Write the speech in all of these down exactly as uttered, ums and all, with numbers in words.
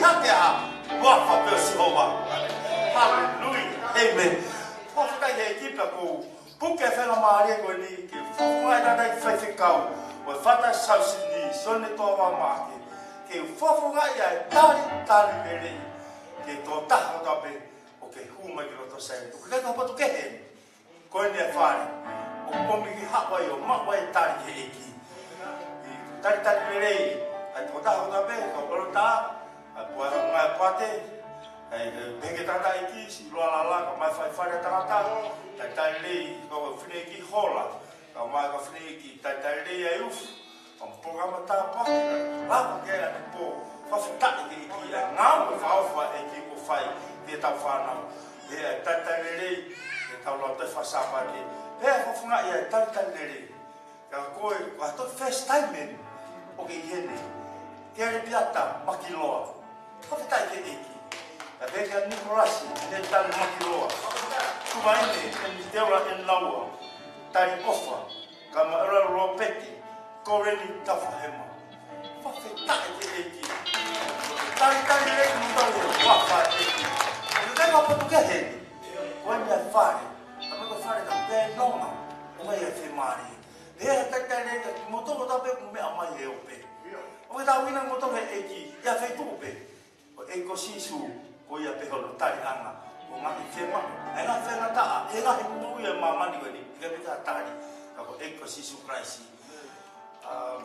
Ka ke ʻa, huafa pē ʻo Sihova. Haleluia. Amen. Fakafetaʻi he ʻEiki pea ʻoku ou puke e faingamālie ko eni ke fofongaʻi e tangataʻeiki faifekau ʻo e Father's House ni, Sione Toa Vamaake. Ke fofongaʻi ʻa e talitali lelei ki he tokotaha kotoa pē ʻoku hū mai ki loto Saione. ʻOku ʻikai ko ha potu kehe eni. Ko eni e fale ʻoku ʻomi ke haʻu ai ʻo maʻu ai e tali ki he ʻEiki. ʻI he talitali lelei ʻa e tokotaha kotoa pē, kau ʻolota, ʻa e puaʻa, ngaahi puate, ʻa e, ʻe, pehē ki he tangataʻeiki, siʻi Loalala, kae ʻumaʻā e faifekau tangata, talitali lelei, kau fineʻeiki Hola, kae ʻumaʻā e kau fineʻeiki, talitali lelei ʻa e ʻufu, ʻa e polokalama tāpuaki, lava ke ʻa e pō, fakafetaʻi ki he ʻEiki, ʻa e ngāue fakaʻofa ʻa e ʻEiki ʻoku fai ki heʻetau fānau. ʻE, ʻa e talitali lelei, ʻetau lau toe fakasāpate. Pea fofongaʻi ʻa e talitali lelei. Ka ko e, ko e toe first time eni ʻoku ke ʻi heni. Kelepiata Makiloa. Fakafetaʻi ki he ʻEiki. Ka pehē kia Nikolasi, Nētani Makiloa. Tuvaine, ʻEni Teula ʻEni Laua. Tali ʻofa. Kae ʻumaʻā ʻEla Lopeti, Koleni Tafahema. Fakafetaʻi ki he ʻEiki. Talitali lelei mo tau e huafa ʻo e ʻEiki. ʻOku ʻikai ko ha potu kehe eni. Ko eni e fale. Ka ko e fale ka pē nonga. ʻOmai e fiemālie. Pea talitali lelei kia kimoutolu kotoa pē ʻoku meʻa mai he ope. ʻOku tau ʻi heni kimoutolu he ʻEiki. ʻI ha feituʻu pē. Ko e ʻEiki ko Sīsū, ko ia pē hono taliʻanga ʻo e ngaahi fiemaʻu, ʻa e ngaahi faingataʻa, ʻa e ngaahi moʻui ʻa e māmani ko eni, ʻikai pē ke tali, ka ko e ʻEiki ko Sīsū Kalaisi. Um,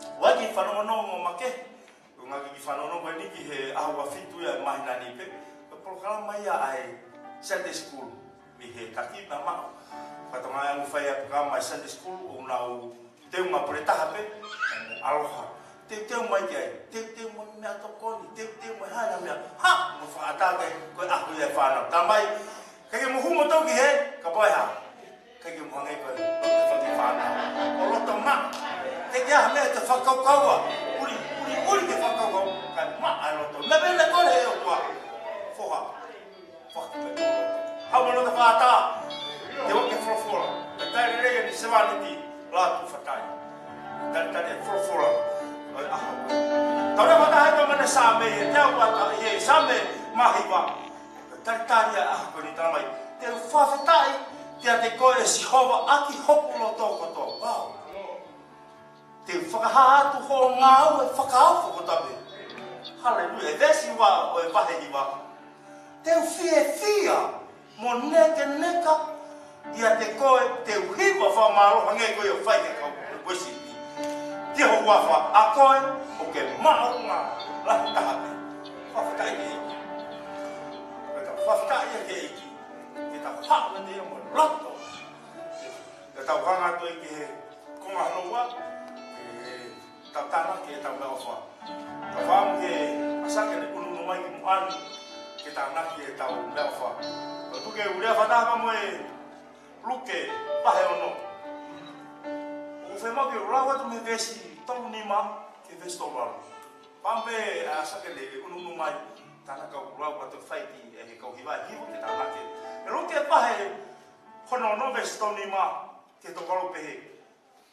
ʻoku ʻi ai e kiʻi fanongonongo makehe, ʻoku ngaahi kiʻi fanongonongo ko eni ki he ʻaho ua fitu ia ʻo e māhina ni pē, ko e polokalama ia ʻa e Sunday School. Mei he taki pea maʻu. Fatongia ʻoku fai ʻa e polokalama ʻa e Sunday School, ʻoku nau teunga pole taha pē, ʻaloha. Teuteu mai ki ai, teuteu mai meʻatokoni, teuteu mai ha meʻa. Ha, mo fata ke, ko e ʻaho ia ʻa e fānau. Talamai, ʻikai ke mou hū moutolu ki hē, kapau ʻe hā. ʻIkai ke mou hangē ko e loto faki fānau. ʻO loto maʻa. Teʻeki ai ha meʻa ke fakakaukau. ʻUli, ʻuli, ʻuli ke fakakaukau. Kae maʻa e loto. Meʻa pē ʻe kole ʻe he ʻOtua. Foha. Fakapetolo. Hau mo loto fata. Te wake folofola. Talitali lelei ʻa e sevāniti Lātūfatai. Talitali e folofola. ʻOi, ʻaho. Tau lea fakataha ʻi he mana Saame, ʻi he teau ata, ʻi he Saame mā hiva. Talitali ʻa e ʻaho ko eni, talamai. Te u fakafetaʻi kiate koe ʻe Sihova ʻaki hoku loto kotoa. Wow. Te u fakahā atu hoʻo ngāue fakaofo kotoa pē. Haleluia. Veesi ua ʻo e vahe hiva. Te u fiefia mo nekeneka ʻiate koe, te u hiva fakamālō hangē ko ia ʻoku fai ʻe he kau kuesipi. Ki ho huafa, ʻa koe ʻoku ke māʻolunga lahi taha pē. Fakafetaʻi ki he ʻEiki. Fakafetaʻi ki he ʻEiki. Ke tau haʻu ʻiate ia mo e loto. Ke tau hanga atu ai ki he konga hono ua, ke tau tānaki ʻetau meʻaʻofa. Ka fāmu ke asake ne ʻunuʻunu mai ki muʻa ni, ke tānaki ʻetau meʻaʻofa. Ka tuku ke u lea fakataha mo e Luke vahe ono. ʻOku ou fiemaʻu ke u lau atu mei he veesi tolu nima ki he veesi tolu valu. Fāmu pē ʻa asake ne ʻunuʻunu mai, tānaki ka u lau atu fai ki he kau hiva hiva ke tānaki. ʻE Luke vahe hono ono veesi tolu nima ki he tolu valu, pehē: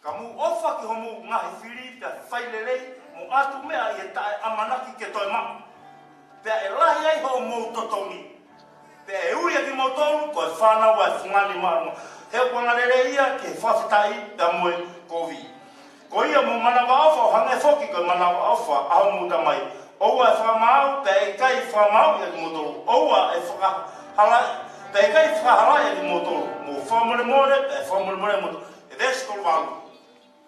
Ka mou ʻofa ki hoʻomou ngaahi fili, pea fai lelei, mo ʻatu meʻa ʻi he taʻeʻamanaki ke toe maʻu. Pea ʻe lahi ai hoʻomou totongi. Pea ʻe ui ʻa kimoutolu ko e fānau ʻa e fungani māʻolunga. He ʻoku angalelei ia ki he fakafetaʻi pea mo e kovi. Ko ia mou manavaʻofa ʻo hangē foki ko e manavaʻofa ʻa hoʻomou Tamai. ʻOua ʻe fakamaau, pea ʻe ʻikai fakamaaʻi ʻa kimoutolu. ʻOua ʻe fakahala, pea ʻe ʻikai fakahala ʻa kimoutolu. Mou fakamolemole, pea ʻe fakamolemole ʻa kimoutolu. ʻE veesi tolu valu.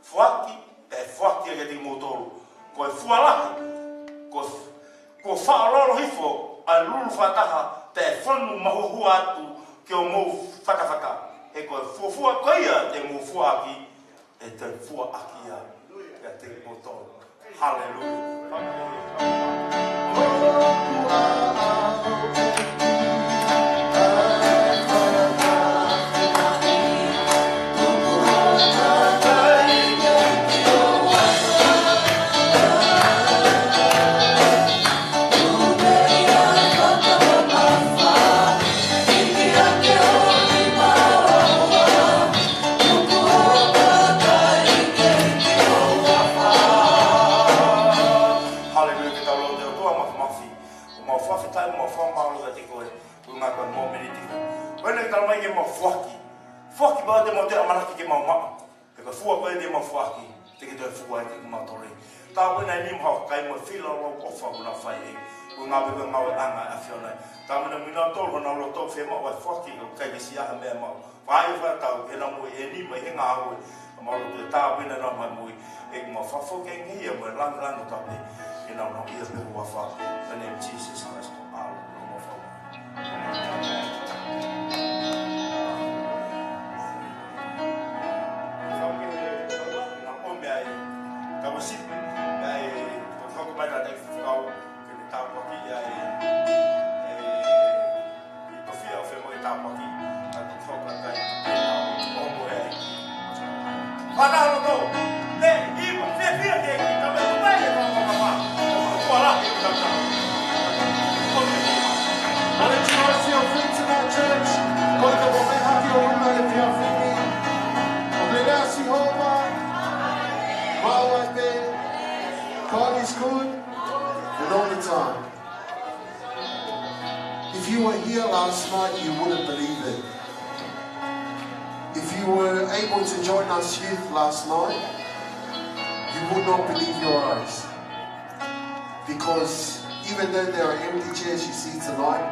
Foaki, pea ʻe foaki ʻa kimoutolu. Ko e fua lahi, ko, kuo faʻa lolo hifo ʻa e lulu fakataha, pea ʻe fonu mahuohua atu ki hoʻomou fatafata. He ko e fuofua ko ia te mou fua ʻaki, ʻe toe fua ʻaki ia kiate kimoutolu. Haleluia. Haleluia, ke tau lotu ki he ʻOtua Māfimafi. Te koe, ko e ngaahi ko e mōmeniti. Ko ena ke tala mai ke mau foaki. Foaki pea te mau toe ʻamanaki ke mau maʻu. He ko e fua ko ē te mau foaki, te ke toe fua ʻaki kimautolu. Tāpuekina ʻa e nima ʻo e kakai mo e fili ʻoku nau ʻofa ʻoku nau fai ē. Ko e ngāue ko e ngāueʻanga ʻa e ʻAfiona. Tāpuekina kinautolu honau loto fiemaʻu ʻa e foaki, ʻoku ʻikai ke siʻi ha meʻa maʻu. Fai fakatau, ke nau moʻui ʻi he nima ʻi he ngāue. Ka mau lotu ke tāpuekina kinautolu mo e moʻui. ʻEiki, mau fakafoki ange ia mo e langilangi ʻo tapu. Ke nau nau ia pē huafa. In the name of Jesus Christ. Amen. Mau fakafoki. Nau ʻomi ai. Ka mo sipi. Ai. Ko hoko mai na dai fukau. Ke ne tāpuaki ai. Ai. I ko fia o fe mo e tāpuaki, a ko hoka kai, o mo e. Fana lo to, ne, i mo fe fia ke ki ta me ko mai e mo mo mo. Kua la, i ta ta. Let's rise to your feet tonight, church. Kole ke mou haki ʻo ʻumaʻā e efiafi ni. ʻOku lelei ʻa Sihova. Mau ai pē. God is good and all the time. If you were here last night, you wouldn't believe it. If you were able to join us youth last night, you would not believe your eyes. Because even though there are empty chairs you see tonight,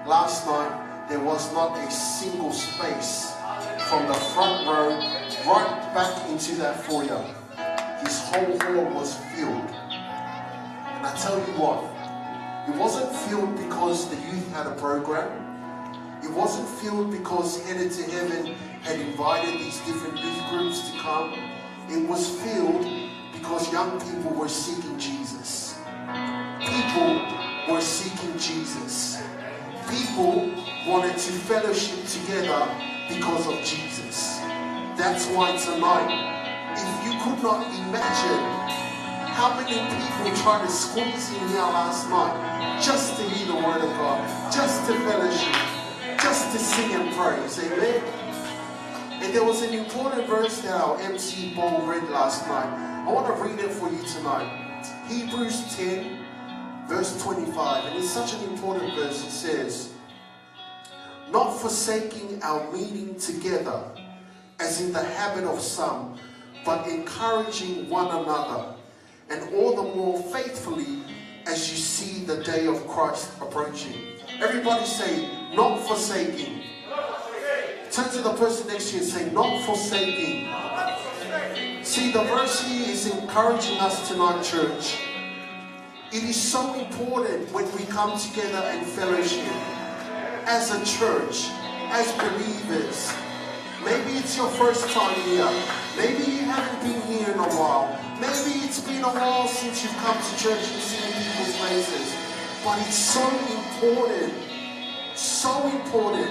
last night there was not a single space from the front row right back into that foyer. This whole hall was filled. And I tell you what, it wasn't filled because the youth had a program. It wasn't filled because Headed to Heaven had invited these different youth groups to come. It was filled because young people were seeking Jesus. People were seeking Jesus. People wanted to fellowship together because of Jesus. That's why tonight, if you could not imagine how many people tried to squeeze in here last night just to hear the word of God, just to fellowship, just to sing and praise. Amen. And there was an important verse that our M C Paul read last night. I want to read it for you tonight. Hebrews ten, verse twenty-five. And it's such an important verse. It says, "Not forsaking our meeting together, as in the habit of some, but encouraging one another, and all the more faithfully as you see the day of Christ approaching." Everybody say, "Not forsaking." Turn to the person next to you and say, "Not forsaking." See, the verse here is encouraging us tonight, church. It is so important when we come together and fellowship as a church, as believers. Maybe it's your first time here. Maybe you haven't been here in a while. Maybe it's been a while since you've come to church and seen people's faces. But it's so important, so important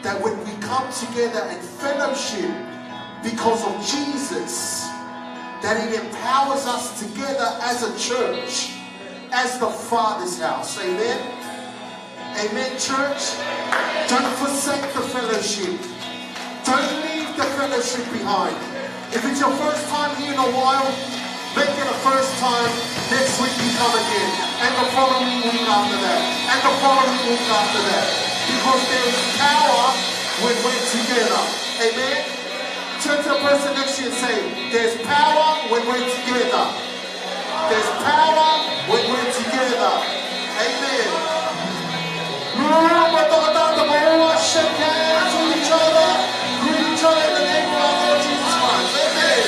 that when we come together and fellowship because of Jesus, that it empowers us together as a church, as the Father's house. Amen? Amen, church? Don't forsake the fellowship. Don't leave the fellowship behind. If it's your first time here in a while, make it a first time next week you come again, and the following week after that, and the following week after that. Because there is power when we're together. Amen? Turn to the person next to you and say, "There's power when we're together." There's power when we're together. Amen. Lord, but the, the, the, the, shake hands with each other, greet each other in the name of our Lord Jesus Christ. Amen.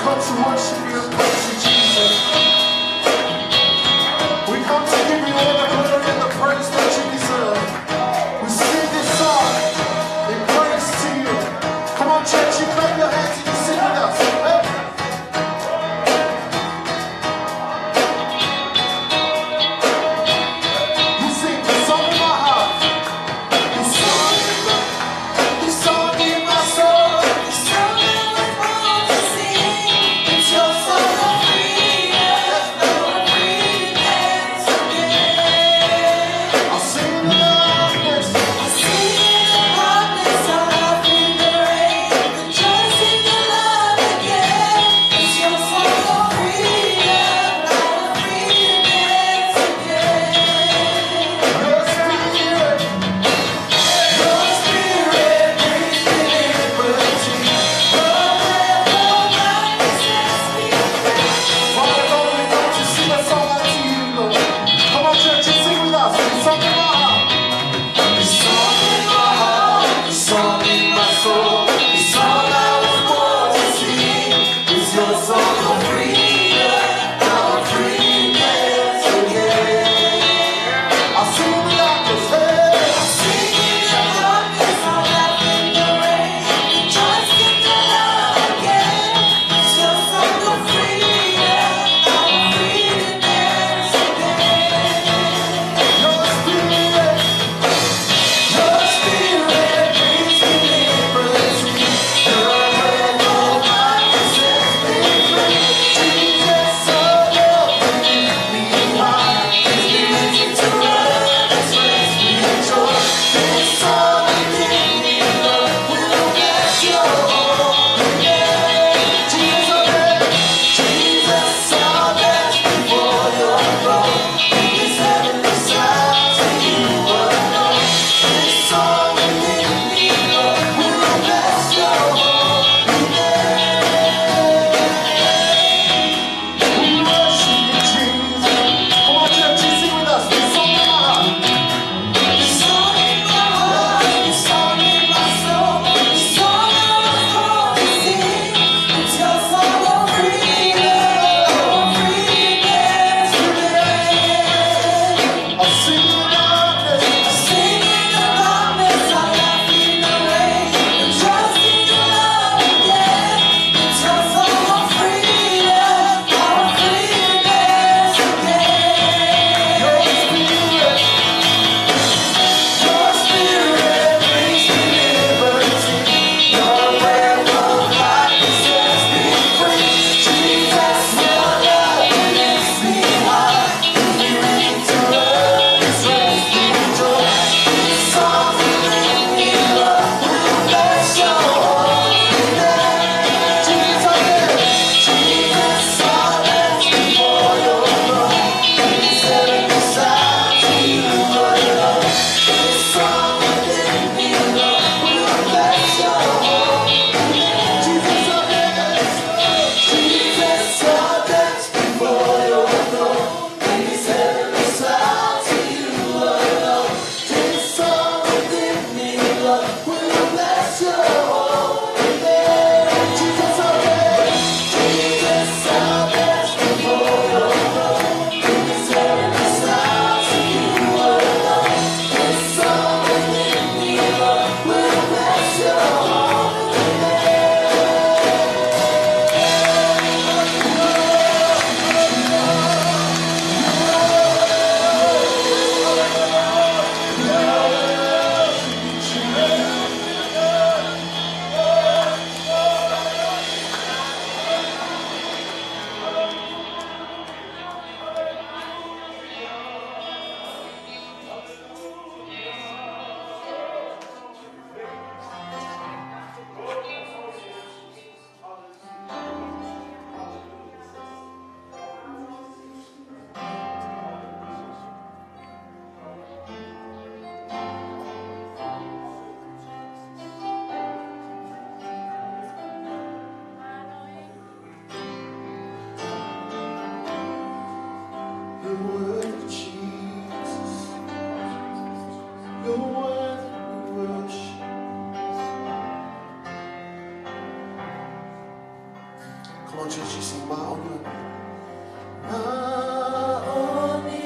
To worship you and praise you, Jesus. We come to give you all the glory and the praise that you deserve. We sing this song in praise to you. Come on, church, you clap your hands and you sing with us. Hey. You sing the song in my heart. Come on, church, sing with us. It's all in my heart. It's all in my heart. It's all in my soul. It's all I was born to sing. It's your song of freedom. Our freedom is again. I'll sing in the darkness, hey. I'll sing in the darkness, I'll laugh in the rain. Rejoice in the love again. It's your song of freedom. Our freedom is again. Your spirit, your spirit brings me liberty. Your breath, oh, my senses be free. Jesus, oh, Lord, lead me high. This music to others, raise me joy. This song within me, Lord, will bless your holy name. Jesus, oh, Lord, Jesus, I'll dance before your throne. In this heavenly sound to you alone. This song within me, Lord, will bless your holy name. We worship you, Jesus. Come on, church, you sing with us. This song in my heart. This song in my heart, this song in my soul, this song I was born to sing. It's your song of freedom, of freedom today. I'll sing in the darkness. I'll sing in the darkness, I'll laugh in the rain. Rejoice in your love again. It's your song of freedom, our freedom is again. Your spirit, your spirit brings me liberty. Your breath of life sets me free. Jesus, your love lifts me high. You're worthy, Jesus. You're worthy of worship. Lord Jesus, māʻoniʻoni. Māʻoniʻoni.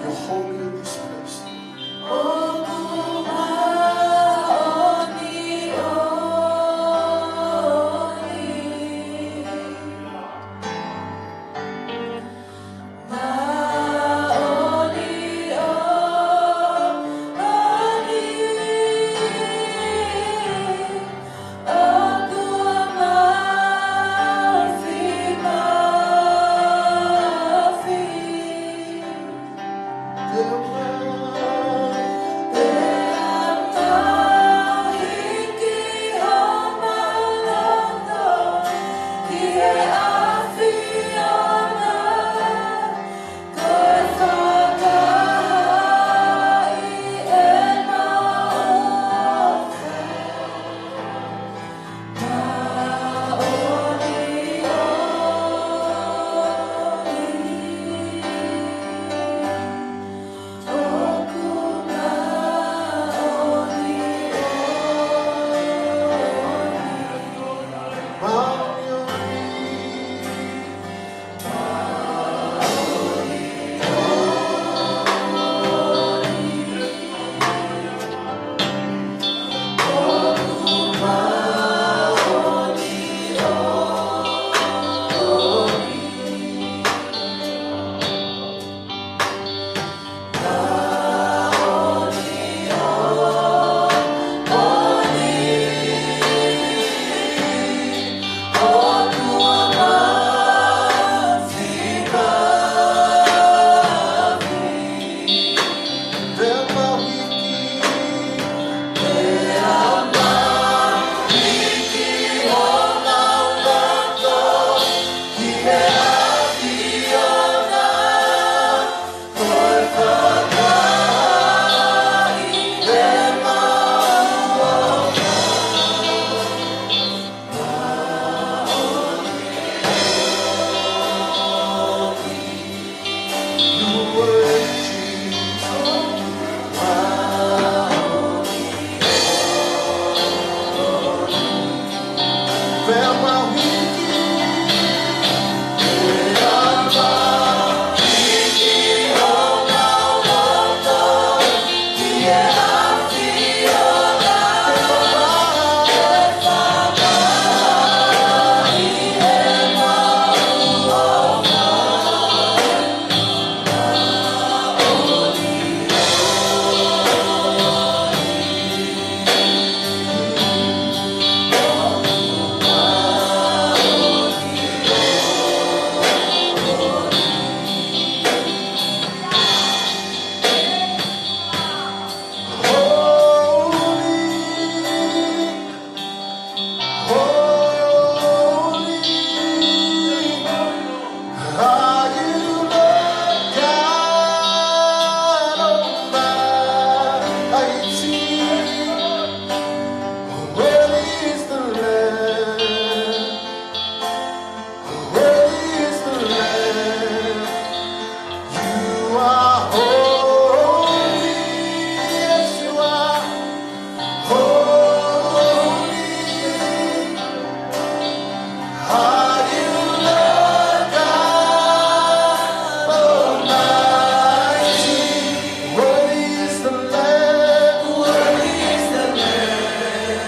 You're holy in this place. ʻOku māʻoniʻoni. Holy, holy are you, Lord God Almighty. Worthy is the Lamb. Worthy is the Lamb. You are holy. Yes, you are. Holy are you, Lord God Almighty. Worthy is the Lamb. Worthy is the Lamb.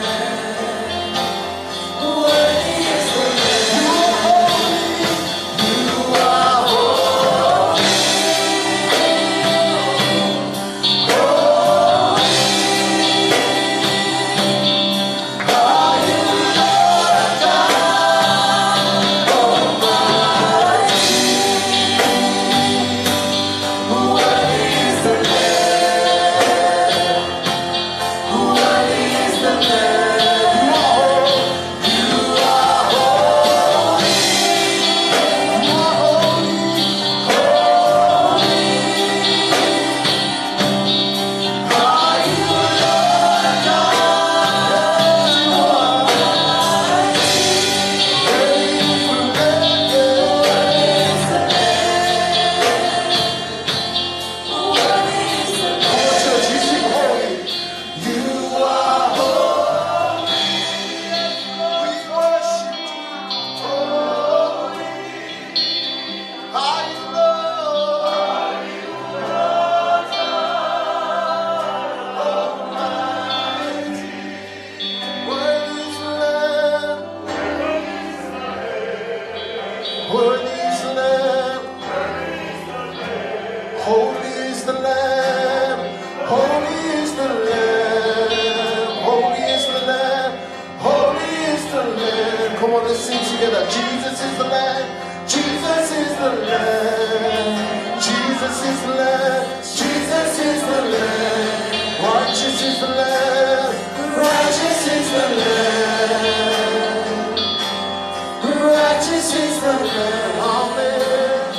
Let's sing together. Jesus is the Lamb. Jesus is the Lamb. Jesus is the Lamb. Jesus is the Lamb. Righteous is the Lamb. Righteous is the Lamb. Righteous is the Lamb. Amen.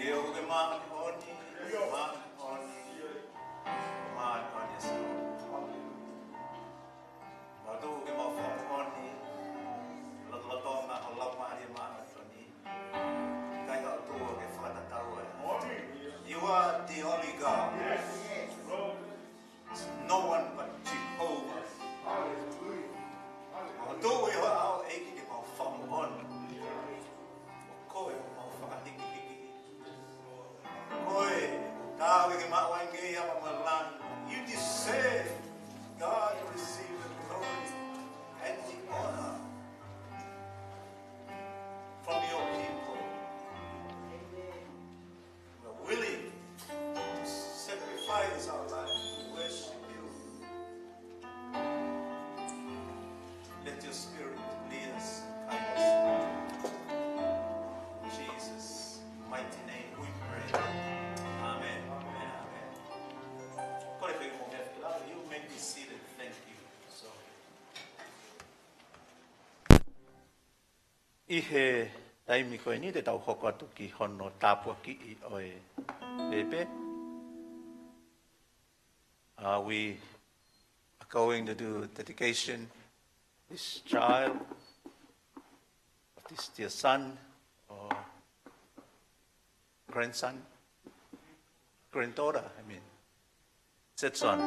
ʻIo, ʻoku ke māʻoniʻoni, māʻoniʻoni, māʻoniʻoni ʻa Sihova. Mātuʻa, ʻoku mau fakamoʻoni, lotolotonga ho Laumālie Māʻoniʻoni. ʻIkai ha ʻOtua ke fakatatau ai. You are the only God. There's no one but Jehovah. Mātuʻa, ʻi ho ʻao ʻEiki ke mau fakamoʻoni. Ko koe ʻoku mau fakahikihiki. Ko koe ʻoku taau ke maʻu ai ʻa e ngeia mo e langi. You deserve, God, to receive the glory and the honor from your people. We are willing to sacrifice our life to worship you. Let your spirit lead us and guide us. In Jesus' mighty name we pray. Amen. Amen. Amen. Kole ke mou meʻa ke lau, you may be seated. Thank you. So, ʻi he taimi ko eni te tau hoko atu ki hono tāpuakiʻi ʻo e pēpē. Uh, we are going to do dedication this child, of this dear son or grandson, granddaughter, I mean. Setson.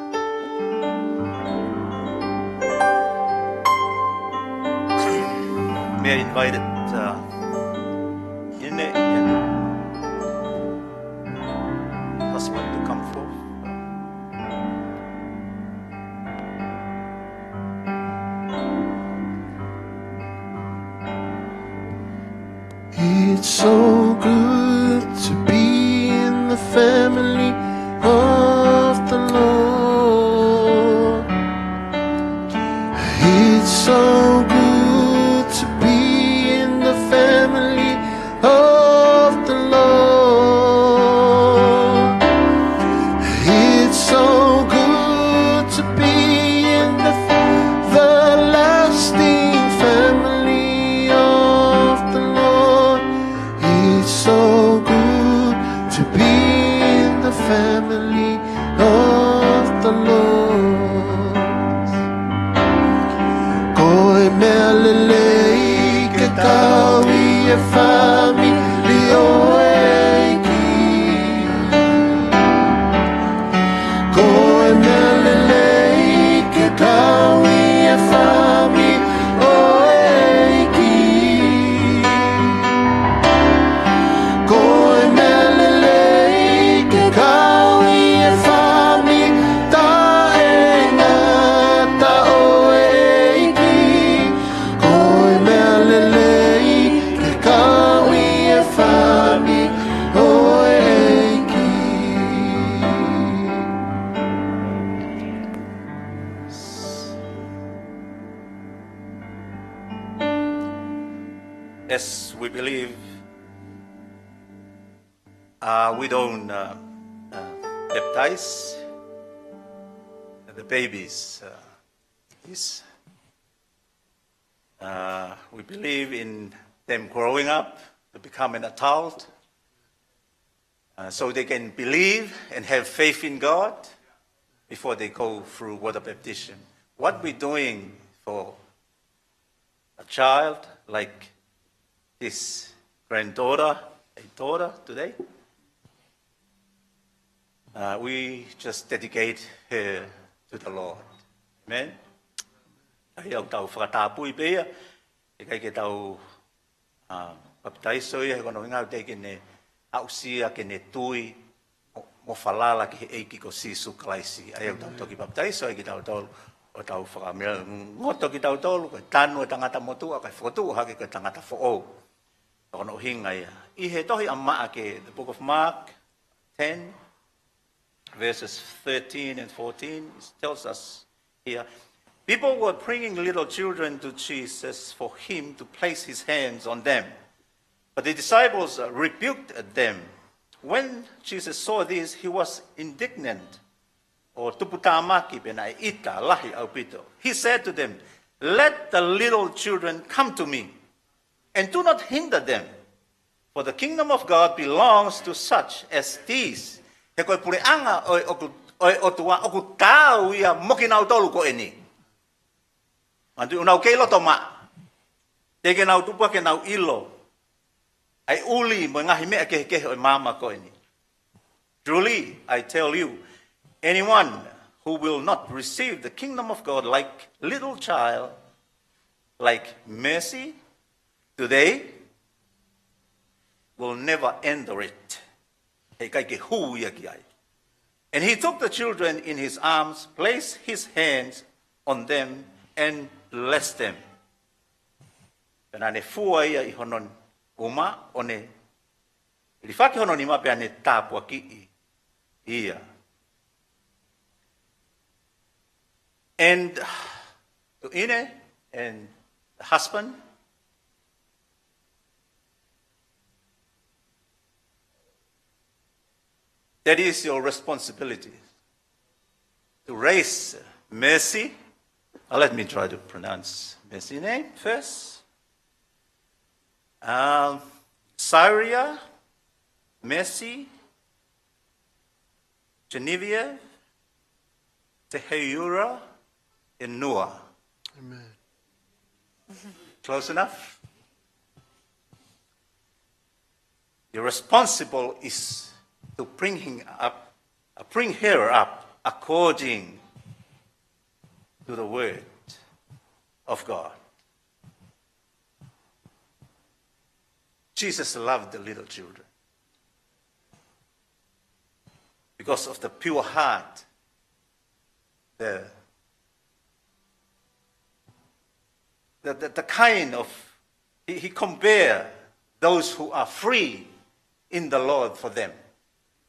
May I invite it, uh, in and husband to come forth. It's so good to be in the family of the Lord. It's so good to be in the family of the Lord. It's so good to be in the, the lasting family of the Lord. It's so good to be in the family of the Lord. Ko e meʻa lelei ke kau ʻi he fāmili ʻo e ʻEiki. Ko e meʻa lelei ke kau ʻi he fāmili ʻo e ʻEiki. Ko e meʻa lelei ke kau ʻi he fāmili taʻengata ʻo e ʻEiki. Ko e meʻa lelei ke kau ʻi he fāmili ʻo e ʻEiki. As we believe, uh, we don't, uh, uh, baptize. The the babies, uh, is, uh, we believe in them growing up to become an adult, uh, so they can believe and have faith in God before they go through water baptism. What we're doing for a child like this granddaughter, a daughter today, uh, we just dedicate her to the Lord. Amen. ʻA ia ʻoku tau fakatapui pē ia, ʻikai ke tau, uh, papitaiso ia, he ko hono ʻuhinga ʻoku teʻeki ke ne aʻusia ke ne tui mo, mo falala ki he ʻEiki ko Sīsū Kalaisi. ʻA ia ʻoku tau toki papitaiso ai kitautolu, ʻo tau fakameʻa ngoto kitautolu, ko e tanu ʻo e tangata motuʻa, kae fokotuʻu hake ko e tangata foʻou. Ko hono ʻuhinga ia. ʻI he tohi ʻa Maʻake, the book of Mark, ten, verses thirteen and fourteen, it tells us here, people were bringing little children to Jesus for him to place his hands on them. But the disciples, uh, rebuked them. When Jesus saw this, he was indignant, ʻo tuputāmaki, pea naʻe ʻita lahi ʻaupito. He said to them, "Let the little children come to me, and do not hinder them, for the kingdom of God belongs to such as these." He ko e puleʻanga ʻo e ʻOku-, ʻo e ʻOtua ʻoku taau ia mo kinautolu ko eni. Manatuʻi ʻoku nau kei loto maʻa. Teʻeki ke nau tupu ke nau ʻilo ʻa e ʻuli mo e ngaahi meʻa kehekehe ʻo e maama ko eni. Truly, I tell you, anyone who will not receive the kingdom of God like little child, like Mercy today, will never enter it. Heʻikai ke hū ia ki ai. And he took the children in his arms, placed his hands on them, and blessed them. Pea naʻa ne fua ia ʻi hono uma, ʻo ne lifaki hono nima pea ne tāpuakiʻi ia. And to ʻIne and the husband, that is your responsibility to raise Mercy. Uh, let me try to pronounce Mercy name first. Um, Syria, Mercy, Genevieve, Teheura, and Noah. Amen. Close enough? Your responsible is to bring him up, uh, bring her up according to the word of God. Jesus loved the little children because of the pure heart, the, the, the, the kind of, he, he compare those who are free in the Lord for them.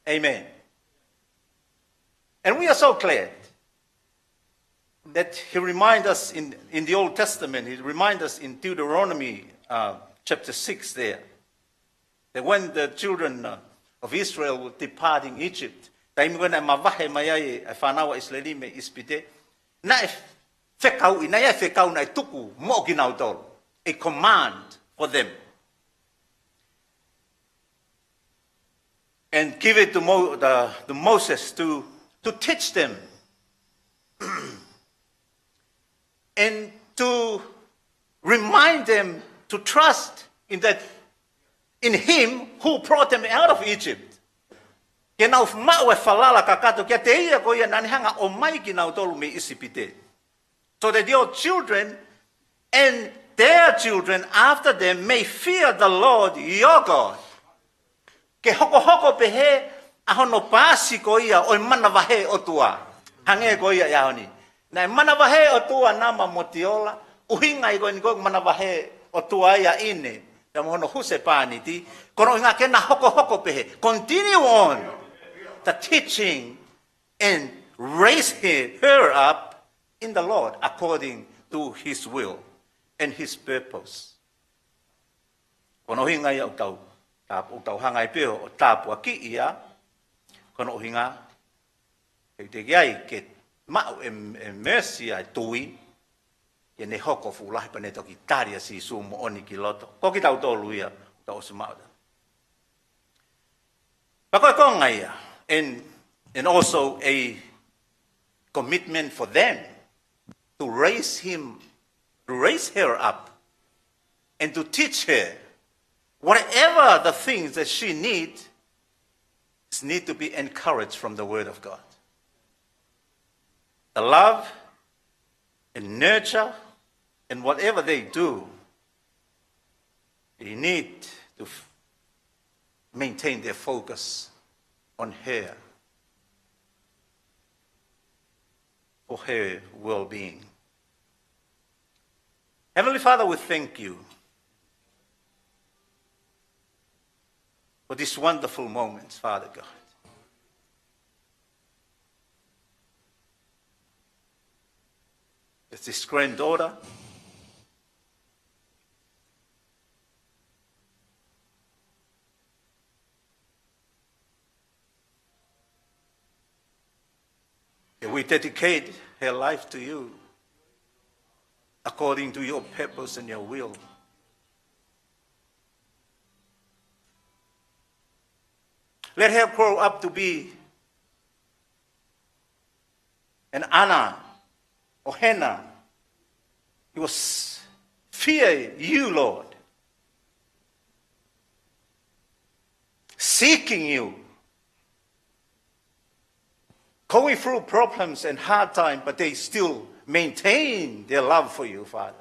Amen. And we are so glad that he remind us in, in the Old Testament, he remind us in Deuteronomy, uh, chapter six there, that when the children, uh, of Israel were departing Egypt, taimi ko ē naʻe mavahe mai ai e fānau ʻa ʻIsileli mei ʻIsipite, naʻe fekauʻi, naʻe fekau, naʻe tuku moʻo kinautolu, a command for them. And give it to Mo-, the, to Moses to, to teach them and to remind them to trust in that, in him who brought them out of Egypt. Ke nau maʻu e falala kakato kiate ia ko ia naʻa ne hanga ʻo ʻomai kinautolu mei ʻIsipite. So that your children and their children after them may fear the Lord your God. Ke hokohoko pehē ʻa hono paasi ko ia ʻo e manavahē ʻOtua. Hangē ko ia ʻi he ʻaho ni. Naʻe manavahē ʻOtua Nama mo Tiola, ʻuhinga ia ko eni ko e manavahē ʻOtua ia ʻIne, pea mo hono husepāniti, ko hono ʻuhinga ke na hokohoko pehē. Continue on the teaching and raise he-, her up in the Lord according to his will and his purpose. Ko hono ʻuhinga ia ʻoku tau, tā-, ʻoku tau hanga ai pē ʻo tāpuakiʻi ia, ko hono ʻuhinga, he teʻeki ai ke maʻu e, e mercy ʻa e tui, ʻi heʻene hoko fuʻu lahi pea ne toki tali ʻa Sīsū moʻoni ki loto. Ko kitautolu ia, tau ʻosi maʻu. Pea ko e konga ia, and, and also a commitment for them to raise him, to raise her up, and to teach her whatever the things that she need, she need to be encouraged from the Word of God. The love and nurture and whatever they do, they need to f-, maintain their focus on her for her well-being. Heavenly Father, we thank you for this wonderful moment, Father God. It's this granddaughter that we dedicate her life to you according to your purpose and your will. Let her grow up to be an Anna or Hannah. He was fear you, Lord. Seeking you. Going through problems and hard time, but they still maintain their love for you, Father.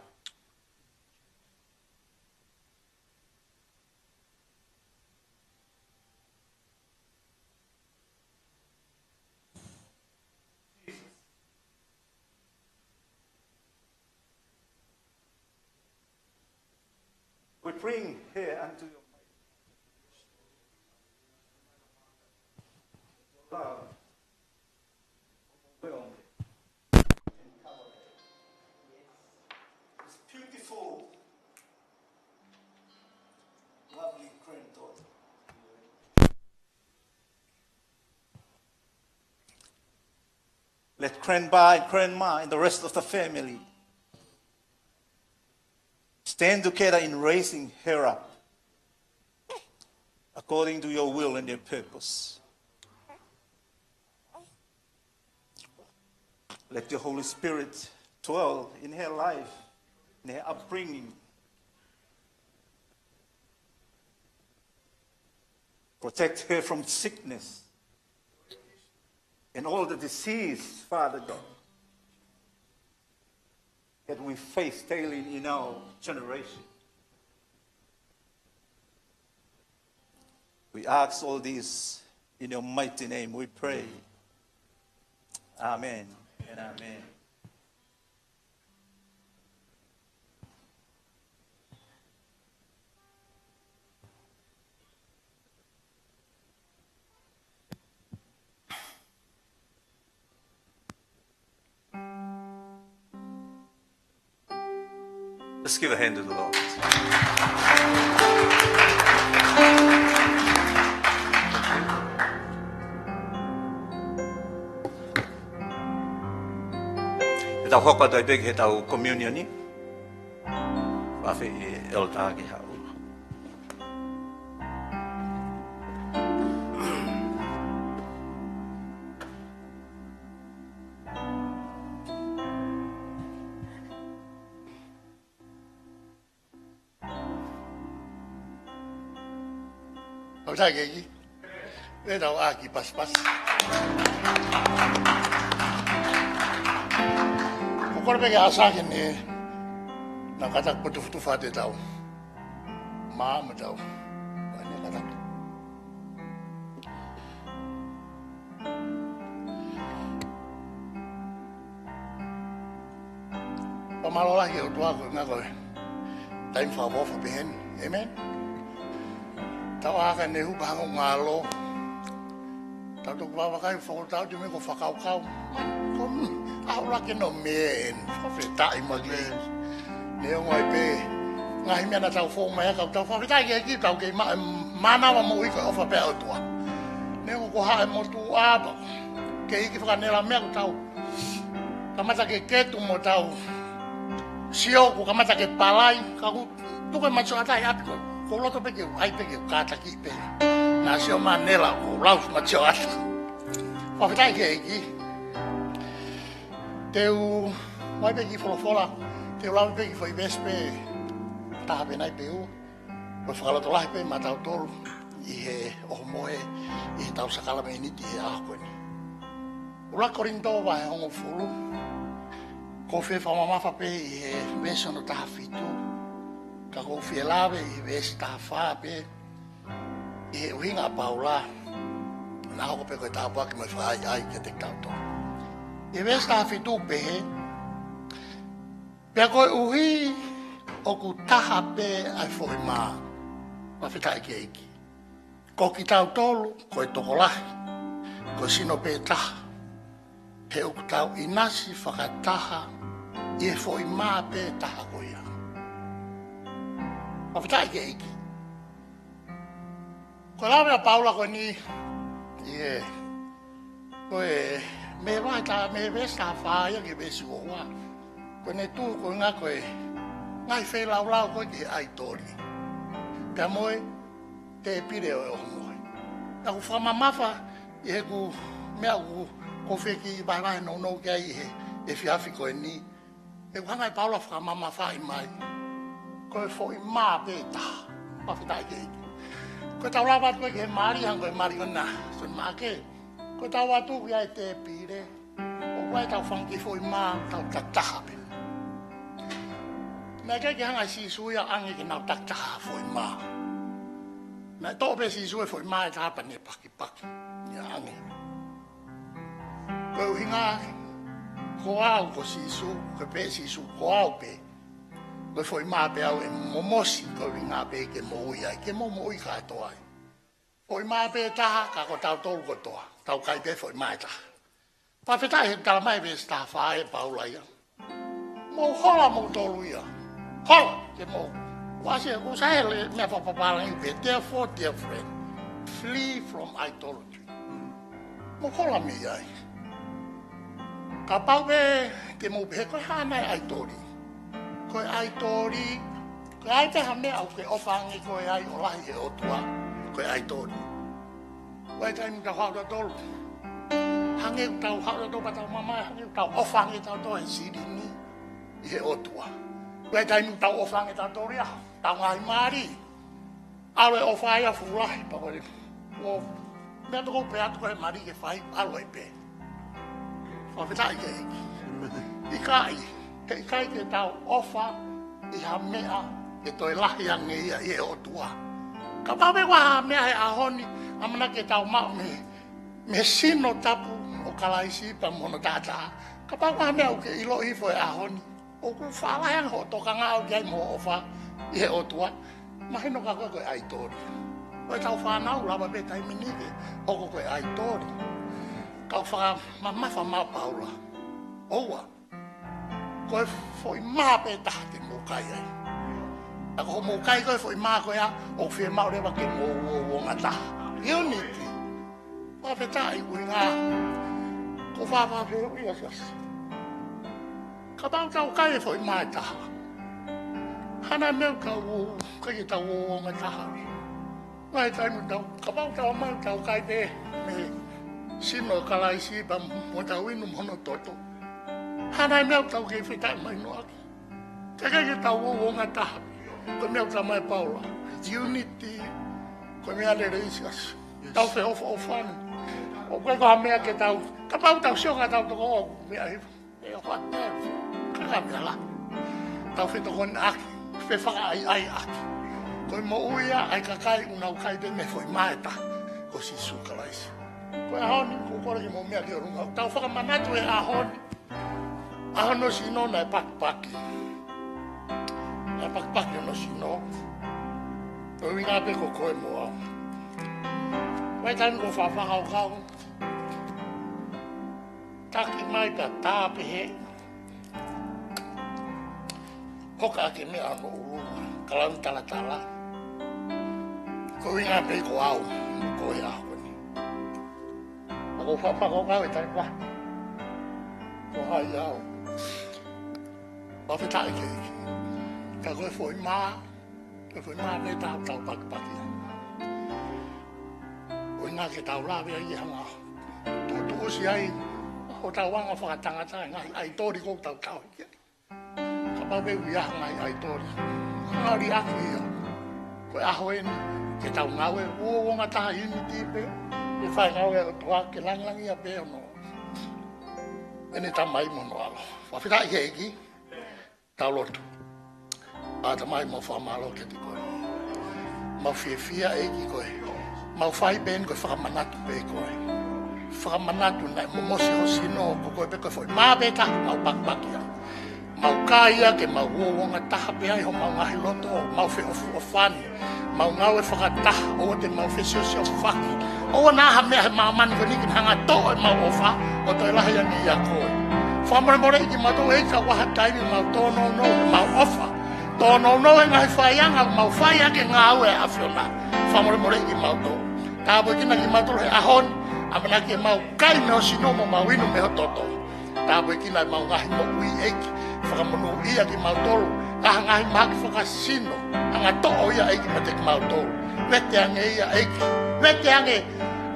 We bring her unto your love. Overwhelm her. Empower her. This beautiful, lovely granddaughter. Let grandpa and grandma and the rest of the family stand together in raising her up according to your will and your purpose. Let your Holy Spirit dwell in her life, in her upbringing. Protect her from sickness and all the disease, Father God, that we face daily in our generation. We ask all this in your mighty name, we pray. Amen and amen. Let's give a hand to the Lord. Te tau hoko atu ai pē ki heʻetau communion ni. Fafeʻi e elder ke haʻu. Tau sai keiki. Lea tau ʻaki pasipasi. Ko kore pē ke ʻasake ne na kata potufutufa te tau. Mā mo tau. Ane kata. Pea mālō lahi ʻOtua ko e ngaahi taimi fakaʻofoʻofa pehē ni. Amen. Tau ʻā ka ne hupa hangē ngalo. Tau toki vavakai fakautau te me ko fakakaukau. Ko mi. ʻAho laki no me en. Fakafetaʻi mai ki. Neongo ai pē ngaahi meʻa naʻa tau fou mai ai ka tau fakafetaʻi ki he ʻEiki tau kei ma-, mānava moʻui ko e ʻofa pē ʻa e ʻOtua. Neongo ko haʻe motuʻa pē. Kei ʻi he fakanela meʻa ko tau. Kamata ke ketu mo tau sio, kuo kamata ke palai, ka ʻoku tuku e mati sioʻata ʻi ʻapi ko, ʻoku ou loto pē ke u ʻai pē ke u kātaki pē. Naʻa sio Manela, ʻoku ou lau mati sioʻata. Fakafetaʻi ki he ʻEiki. Te u ʻai pē ki he folofola, te u lau pē ki he foʻi veesi pē taha pē nai pē ua. Ko e fakalotolahi pē maʻatautolu ʻi he ʻohomohe ʻi heʻetau sākalamēniti he ʻaho ko eni. ʻUluaki Kolinitō vahe hongofulu. ʻOku ou fie fakamamafa pē ʻi he veesi hono taha fitu. Ka ʻoku ou fie lave ʻi he veesi taha fā pē. ʻI he ʻuhinga ʻa Paula, naʻa hoko pē ko e tāpuaki mo e fakaʻaiʻai kiate kitautolu. ʻI he veesi taha fitu pehē, Pea koeʻuhi ʻoku taha pē ʻa e foʻi mā. Fakafetaʻi ki he ʻEiki. Ko kitautolu, ko e tokolahi, ko e sino pē taha. He ʻoku tau ʻinasi fakataha ʻi he foʻi mā pē taha ko ia. Fakafetaʻi ki he ʻEiki. Ko e lave ʻa Paula ko eni, ʻi he, ko e mei he vahe taha, mei he veesi taha fā ia ki he veesi ua ua. Ko ʻene tuʻu ko e ngaahi, ko e ngaahi feilaulau ko ē ki he ʻaitoli. Pea mo e tēpile ʻo e ʻohomohe. Naʻa ku fakamamafa ʻi heʻeku meʻa ʻoku ou fie kiʻi vahevahe nounou ki ai ʻi he efiafi ko eni. ʻOku hanga ʻe Paula ʻo fakamamafaʻi mai. Ko e foʻi mā pē taha. Fakafetaʻi ki he ʻEiki. Ko ʻetau lava atu ki he mali, hangē ko e mali ʻo e Soni Maʻake. Ko ʻetau ō atu ki he tēpile. ʻOku ʻi ai ʻetau fanga kiʻi foʻi mā, tau takitaha pē. Naʻe ʻikai ke hanga ʻe Sīsū ia ʻo ʻange ke nau takitaha ha foʻi mā. Naʻe toʻo pē ʻe Sīsū e foʻi mā ʻe taha pea ne pakipaki ia ʻo ʻange. Ko e ʻuhinga, ko au ko Sīsū, ko e pehē ʻe Sīsū ko au pē. Ko e foʻi mā pē au ʻe momosi, ko e ʻuhinga pē ke moʻui ai, ke mou moʻui kātoa ai. Foʻi mā pē taha, ka ko tautolu kotoa. Tau kai pē foʻi mā ʻe taha. Fakafetaʻi he talamai veesi taha fā ʻe Paula ia. Mou hola moutolu ia. Hola, ke mou. Kuo ʻosi, kuo ʻosi ʻi ai e meʻa fakapapālangi pē, therefore, dear friend, flee from idolatry. Mou hola mei ai. Kapau pē te mou pehē ko e hā nai ʻaitoli. Ko e ʻaitoli, ko e ʻai pē ha meʻa ʻoku ke ʻofa ange koe ai ʻo lahi he ʻOtua. Ko e ʻaitoli. Ko e taimi ʻoku tau haʻu tautolu. Hangē ʻoku tau haʻu tautolu pea tau mamae, hangē ʻoku tau ʻofa ange tautolu he silini ʻi he ʻOtua. Ko e taimi ʻoku tau ʻofa ange tautolu ia, tau ngaahi mali. ʻAlu e ʻofa ia fuʻu lahi pea ko e. Ko e meʻa toko pē atu ko e mali ke fai, ʻalu ai pē. Fakafetaʻi ki he ʻEiki. ʻIkai, he ʻikai ke tau ʻofa ʻi ha meʻa ke toe lahi ange ia ʻi he ʻOtua. Kapau pē ko ha meʻa he ʻaho ni, ʻamanaki ke tau maʻu mei, mei he sino tapu ʻo Kalaisi pea mo hono taʻataʻa. Kapau ko ha meʻa ʻoku ke ʻilo hifo he ʻaho ni. ʻOku faʻa lahi ange hoʻo tokanga ʻaʻau ki ai mo hoʻo ʻofa ʻi he ʻOtua. Mahino ka ko e, ko e ʻaitoli. Ko ʻetau fānau lava pē taimi ni ke hoko ko e ʻaitoli. Ka ʻoku fakamamafa mai ʻa Paula. ʻOua. Ko e foʻi mā pē taha te mou kai ai. Ka ko hoʻomou kai ko e foʻi mā ko ia, ʻoku fiemaʻu leva ke mou uouongataha. Unity. Fakafetaʻi ʻuhinga. Ko fafā fehuʻi ia siasi. Kapau tau kai e foʻi mā ʻe taha. Hā nai e meʻa ʻoku tau, ʻikai ke tau uouongataha. Ngaahi taimi tau, kapau tau mai tau kai pē mei he sino ʻo Kalaisi pea mo tau inu mo hono toto. Hā nai e meʻa ʻoku tau kei fetaʻi mai noa. Ke ʻikai ke tau uouongataha. Ko e meʻa ʻoku talamai ʻe Paula. Unity. Ko e meʻa lelei siasi. Tau feʻofoʻofani. ʻOku ʻikai ko ha meʻa ke tau. Kapau tau sio ka tau toko ʻoku meʻa hifo. ʻE ʻofa te. Ka ka meʻa la. Tau fetokoniʻaki. Fefakaʻaiʻaiʻaki. Ko e moʻui ia ʻa e kakai ʻoku nau kai pē mei he foʻi mā ʻe taha. Ko Sīsū Kalaisi. Ko e ʻaho ni, ʻoku ou kole ke mou meʻa ki ʻolunga. Tau fakamanatu e ʻaho ni. ʻA hono sino naʻe pakipaki. Naʻe pakipaki hono sino. Ko e ʻuhinga pē ko koe mo au. Ko e taimi ʻoku ou faʻa fakakaukau. Taki mai pea tā pehē. Hoka ake meʻa hono ʻulu. Kalauni talatala. Ko e ʻuhinga pē ko au. Ko e ʻaho ni. ʻOku ou faʻa fakakaukau e taimi ko ē. ʻO hai au. Fakafetaʻi ki he ʻEiki. Ka ko e foʻi mā, ko e foʻi mā pē ʻoku tau pakipaki ai. ʻUhinga ke tau lave ai he anga tuʻutuʻusi ai hotau anga fakatangata, ngaahi ʻaitoli ʻoku tau tauhi ki ai. Kapau pē ʻoku ʻi ai ha ngaahi ʻaitoli, ʻalu ʻaki ia. Ko e ʻaho eni ke tau ngāue uouongataha, unity pē, ke fai ngāue ʻa e ʻOtua, ke langilangiʻia pē hono, ʻEne Tamai mo Hono ʻAlo. Fakafetaʻi ki he ʻEiki. Tau lotu. ʻA Tamai, mau fakamālō kiate koe. Mau fiefia ʻEiki koe. Mau fai pē eni ko e fakamanatu pē koe. Fakamanatu naʻe momosi ho sino, ko koe pē ko e foʻi mā pē taha ʻoku mau pakipaki ai. Mau kai ia ke mau uouongataha pē ai homau ngaahi loto, mau feʻofoʻofani, mau ngāue fakataha, ʻoua te mau fesiosiofaki. ʻOua naʻa ha meʻa he māmani ko eni ke ne hanga ʻo toʻo ʻemau ʻofa, ʻo toe lahi ange ʻia koe. Fakamolemoleʻi kimautolu ʻEiki, ka ʻoku ʻi ai ha taimi ʻoku mau tōnounou ʻemau ʻofa, tōnounou e ngaahi faianga ʻoku mau fai ʻaki e ngāue ʻa e ʻAfiona. Fakamolemoleʻi kimautolu. Tāpuekina kimautolu he ʻaho ni, ʻamanaki ke mau kai mei ho sino mo mau inu mei ho toto. Tāpuekina ʻemau ngaahi moʻui ʻEiki, fakamonūʻia kimautolu, ka ha ngaahi mahaki fakasino, hanga ʻo toʻo ia ʻEiki meiate kimautolu. Vete ange ia ʻEiki, vete ange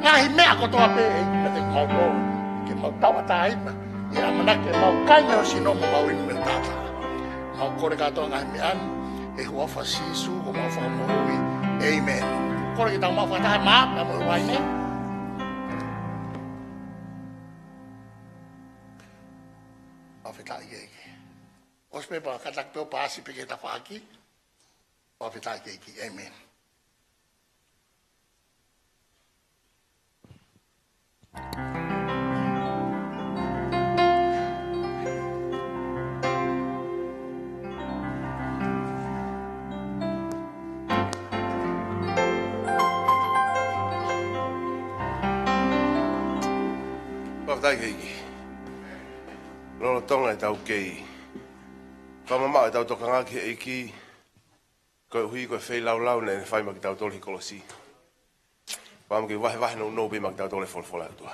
ngaahi meʻa kotoa pē ʻEiki meiate kimautolu. Ke mau tauʻatāina, ʻi he ʻamanaki ke mau kai mei ho sino mo mau inu mei ho taʻataʻa. Mau kole kātoa ngaahi meʻa ni, ʻi he huafa ʻo Sīsū ko homau Fakamoʻui. ʻĒmeni. Kole ke tau maʻu fakataha e mā, pea mo e uaine. Fakafetaʻi ki he ʻEiki. ʻOsi pē pea kātaki pē ʻo paasi pē ki he tafaʻaki. Fakafetaʻi ki he ʻEiki. ʻĒmeni. Fakafetaʻi ki he ʻEiki. Lolotonga ʻetau kei fakamamaʻo ʻetau tokanga ki he ʻEiki, koeʻuhi ko e feilaulau naʻe fai maʻa kitautolu ʻi he kolosi. Pea mau kei vahevahe nounou pē maʻa kitautolu e folofola ʻa e ʻOtua.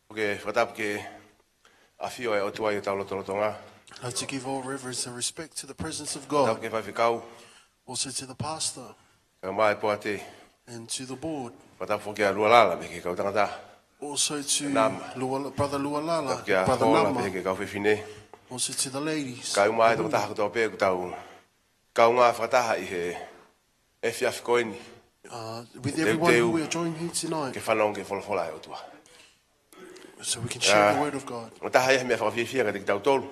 ʻOku fakatapu ke ʻafio e ʻOtua ʻi hotau lotolotonga. I'd like to give all reverence and respect to the presence of God. Fakatapu ki he faifekau. Also to the pastor. Kae ʻumaʻā e poate. And to the board. Fakatapu foki kia Lualala pehē ki he kau tangata. Also to Nama. Luala-, Brother Lualala, fakatapu kia Brother Hola Nama. Pehē ki he kau fefine. Also to the ladies. Kae ʻumaʻā e tokotaha kotoa pē ʻoku tau kaungā fakataha ʻi he efiafi ko eni. Uh, with everyone who are joining here tonight. Teuteu ke fanongo ki he folofola ʻa e ʻOtua. So we can share the word of God. ʻOku taha ia e meʻa fakafiefia kiate kitautolu.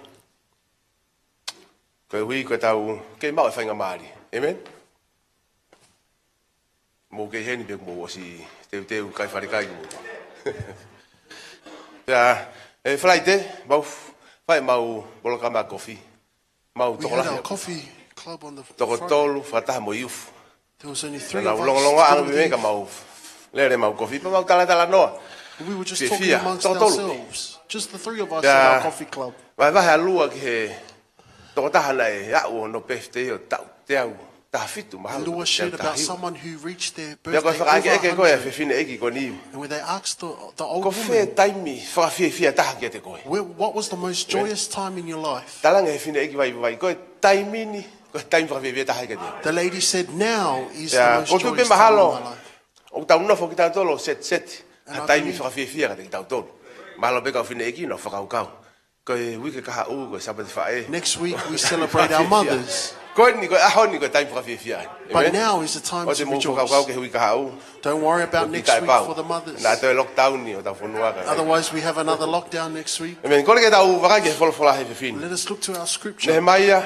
Koeʻuhi ko ʻetau kei maʻu e faingamālie. ʻĒmeni? Mou kei heni pē, mou ʻosi teuteu kai falekai mou. Pea, ʻe Falaite, mau fai ʻemau polokalama kofi. Mau tokolahi. We had our coffee club on the Friday. Toko tolu fakataha mo e youth. There was only three of us, two of the youth. Naʻa nau longolongo ange mei ai ka mau lele ʻemau kofi, pea mau talatalanoa. We were just talking amongst ourselves. Fiefia. Toko tolu. Just the three of us in our coffee club. Pea, vahevahe ʻa Lua ki he tokotaha naʻe aʻu hono birthday ʻo taʻu teau taha fitu, mahalo. Lua shared about someone who reached their birthday over a hundred. Pea ko e fakaʻekeʻeke ko ē ʻa e fefine ʻeiki ko eni. And when they asked the, the old woman, ko fē taimi fakafiefia taha kiate koe? Where, what was the most joyous time in your life? Talaange ʻe he fefine ʻeiki vaivai, ko e taimi ni, ko e taimi fakafiefia taha kiate au. The lady said, "Now is the most joyous time in my life." Pea ʻoku ou tui pē mahalo ʻoku tau nofo kitautolu ʻo set, set ha taimi fakafiefia kiate kitautolu. And I believe, mahalo pē kau fefine ʻeiki nau fakakaukau, ko e uike kahaʻu, ko e Sāpate Faʻē. Next week, we celebrate our mothers. Ko eni, ko e ʻaho ni, ko e taimi fakafiefia. But now is the time to rejoice. ʻĒmeni? ʻOua te mou fakakaukau ki he uike kahaʻu. Don't worry about next week for the mothers. Naʻa toe lockdown ʻi hotau fonua ka. Otherwise, we have another lockdown next week. ʻĒmeni. Kole ke tau vakai ki he folofola he efiafi ni. Let us look to our scripture. Nehemaia,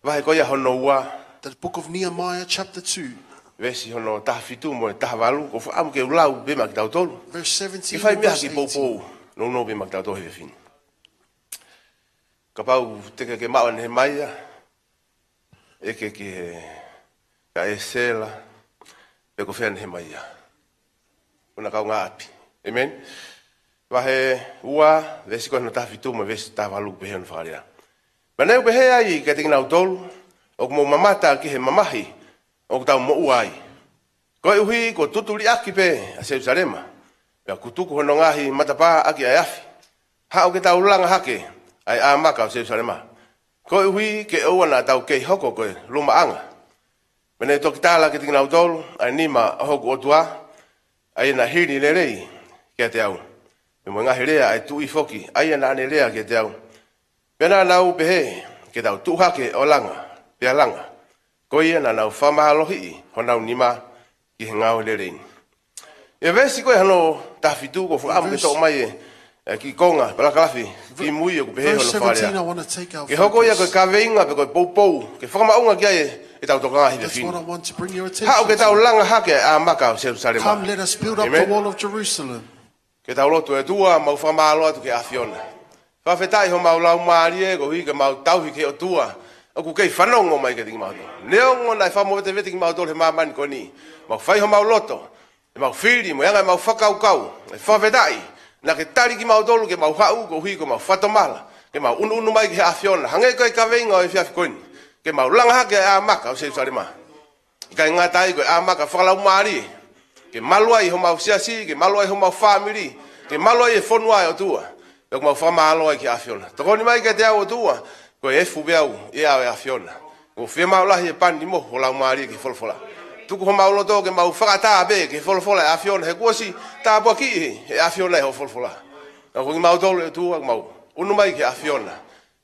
vahe ko ia hono ua. The book of Nehemiah, chapter two. Veesi hono taha fitu mo e taha valu, ʻoku ou fakaʻamu ke u lau pē maʻa kitautolu. Verse seventeen and verse eighteen. Ke fai pē ha kiʻi poupou nounou pē maʻa kitautolu he efiafi ni. Kapau te ke, ke maʻu ʻa Nehemaia, ʻeke ki he, kia Esela, pe ko fē ʻa Nehemaia. ʻOna kaungāʻapi. ʻĒmeni? Vahe ua, veesi ko hono taha fitu mo e veesi taha valu, pehē hono fakalea. Pea naʻa ku pehē ai kiate kinautolu, ʻoku mou mamata ki he mamahi ʻoku tau moʻua ai. Koeʻuhi kuo tutu liʻaki pē ʻa Selūsalema, pea kuo tuku hono ngaahi matapā ʻaki ʻa e afi. Haʻu ke tau langa hake ʻa e ʻā maka ʻo Selusalema, koeʻuhi ke ʻoua naʻa tau kei hoko ko e lumaʻanga. Pea ne toki tala kiate kinautolu ʻa e nima ʻo hoku ʻOtua, ʻa ia naʻe hili lelei kiate au, pea mo e ngaahi lea ʻa e tuʻi foki, ʻa ia naʻa ne lea kiate au. Pea naʻa nau pehē, ke tau tuʻu hake ʻo langa, pea langa. Ko ia naʻa nau fakamālohiʻi honau nima ki he ngāue lelei ni. ʻI he veesi ko ē hono taha fitu, ʻoku ou fakaʻamu ke toʻo mai e, e kiʻi konga, palakalafi kimui ʻoku pehē hono fakalea. Ke hoko ia ko e kaveinga pe ko e poupou ke fakamaʻunga ki ai ʻetau tokanga he efiafi ni. Haʻu ke tau langa hake ʻa e ʻā maka ʻo Selusalema. ʻĒmeni. Ke tau lotu. ʻE ʻOtua, mau fakamālō atu ki he ʻAfiona. Fakafetaʻi homau laumālie koeʻuhi ke mau tauhi ki he ʻOtua ʻoku kei fanongo mai kiate kimautolu. Neongo naʻe fakamovetevete kimautolu he māmani ko eni, mau fai homau loto, ʻemau fili mo e anga ʻemau fakakaukau. ʻE fakafetaʻi naʻa ke tali kimautolu ke mau haʻu koeʻuhi ko ʻemau fakatomala, ke mau ʻunuʻunu mai ki he ʻAfiona. Hangē ko e kaveinga ʻo e efiafi ko eni, ke mau langa hake ʻa e ʻā maka ʻo Selusalema. ʻIkai ngata ai, ko e ʻā maka fakalaumālie, ke malu ai homau siasi, ke malu ai homau fāmili, ke malu ai e fonua ʻo e ʻOtua. Pea ʻoku mau fakamālō ai ki he ʻAfiona. Tokoni mai kiate au ʻOtua, ko e efu pē au ʻi he ʻao ʻo e ʻAfiona. ʻOku ou fiemaʻu lahi e pani mo ho Laumālie ki he folofola. Tuku homau loto ke mau fakaʻatā pē ki he folofola ʻa e ʻAfiona, he kuo ʻosi tāpuakiʻi ʻe he ʻAfiona ʻa hoʻo folofola. Ka ko kimautolu ʻOtua, ʻoku mau ʻunu mai ki he ʻAfiona.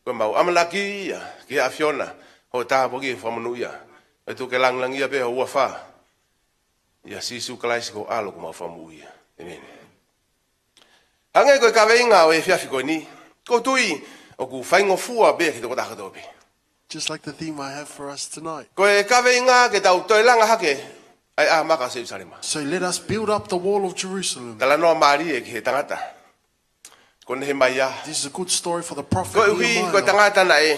Ko ʻemau ʻamanaki ia ki he ʻAfiona, hoʻo tāpuaki, fakamonūʻia. ʻOtua, ke langilangiʻia pē ho huafa. ʻIa Sīsū Kalaisi ko ho ʻAlo ko homau Fakamoʻui ia. ʻĒmeni. Hangē ko e kaveinga ʻo e efiafi ko eni, ʻoku ou tui ʻoku faingofua pē ki he tokotaha kotoa pē. Just like the theme I have for us tonight. Ko e kaveinga ke tau toe langa hake ʻa e ʻā maka ʻo Selusalema. So let us build up the wall of Jerusalem. Talanoa mālie ki he tangata ko Nehemaia. This is a good story for the prophet Nehemiah. Koeʻuhi ko e tangata naʻe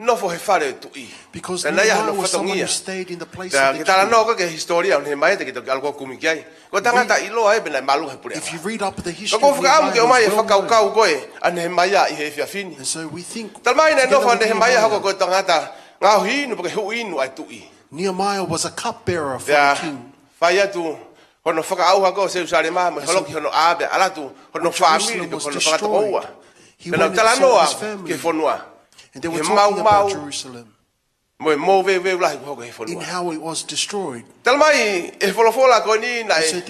nofo he fale ʻo e tuʻi. Because Nehemiah was someone who stayed in the place of the king. Pea naʻe ʻi ai hono fatongia. Pea ke talanoa ko ē ki he hisitōlia ʻo Nehemaia, te ke toki ʻalu ʻo kumi ki ai. Ko e tangata ʻiloa ē pea naʻe māʻolunga he puleʻanga. If you read up the history of Nehemiah, he's well known. Ka ʻoku ou fakaʻamu ke ʻomai e fakakaukau ko ē ʻa Nehemaia ʻi he efiafi ni. And so we think, together with Nehemiah, Talamaʻi naʻe nofo ʻa Nehemaia, hoko ko e tangata ngaohi inu pe ko e huʻi inu ʻa e tuʻi. Nehemiah was a cupbearer for the king. Pea fai atu hono fakaʻauha ko ē ʻo Selusalema, mo e holoki hono ʻā, pea ʻalu atu hono fāmili pe ko hono fakatokoua. As the Jerusalem was destroyed, he went himself and his family. Pea nau talanoa ki he fonua. And they were talking about Jerusalem. Ki he maumau mo e mōveuveu lahi kuo hoko he fonua. In how it was destroyed. Talamaʻi ʻe he folofola ko eni naʻe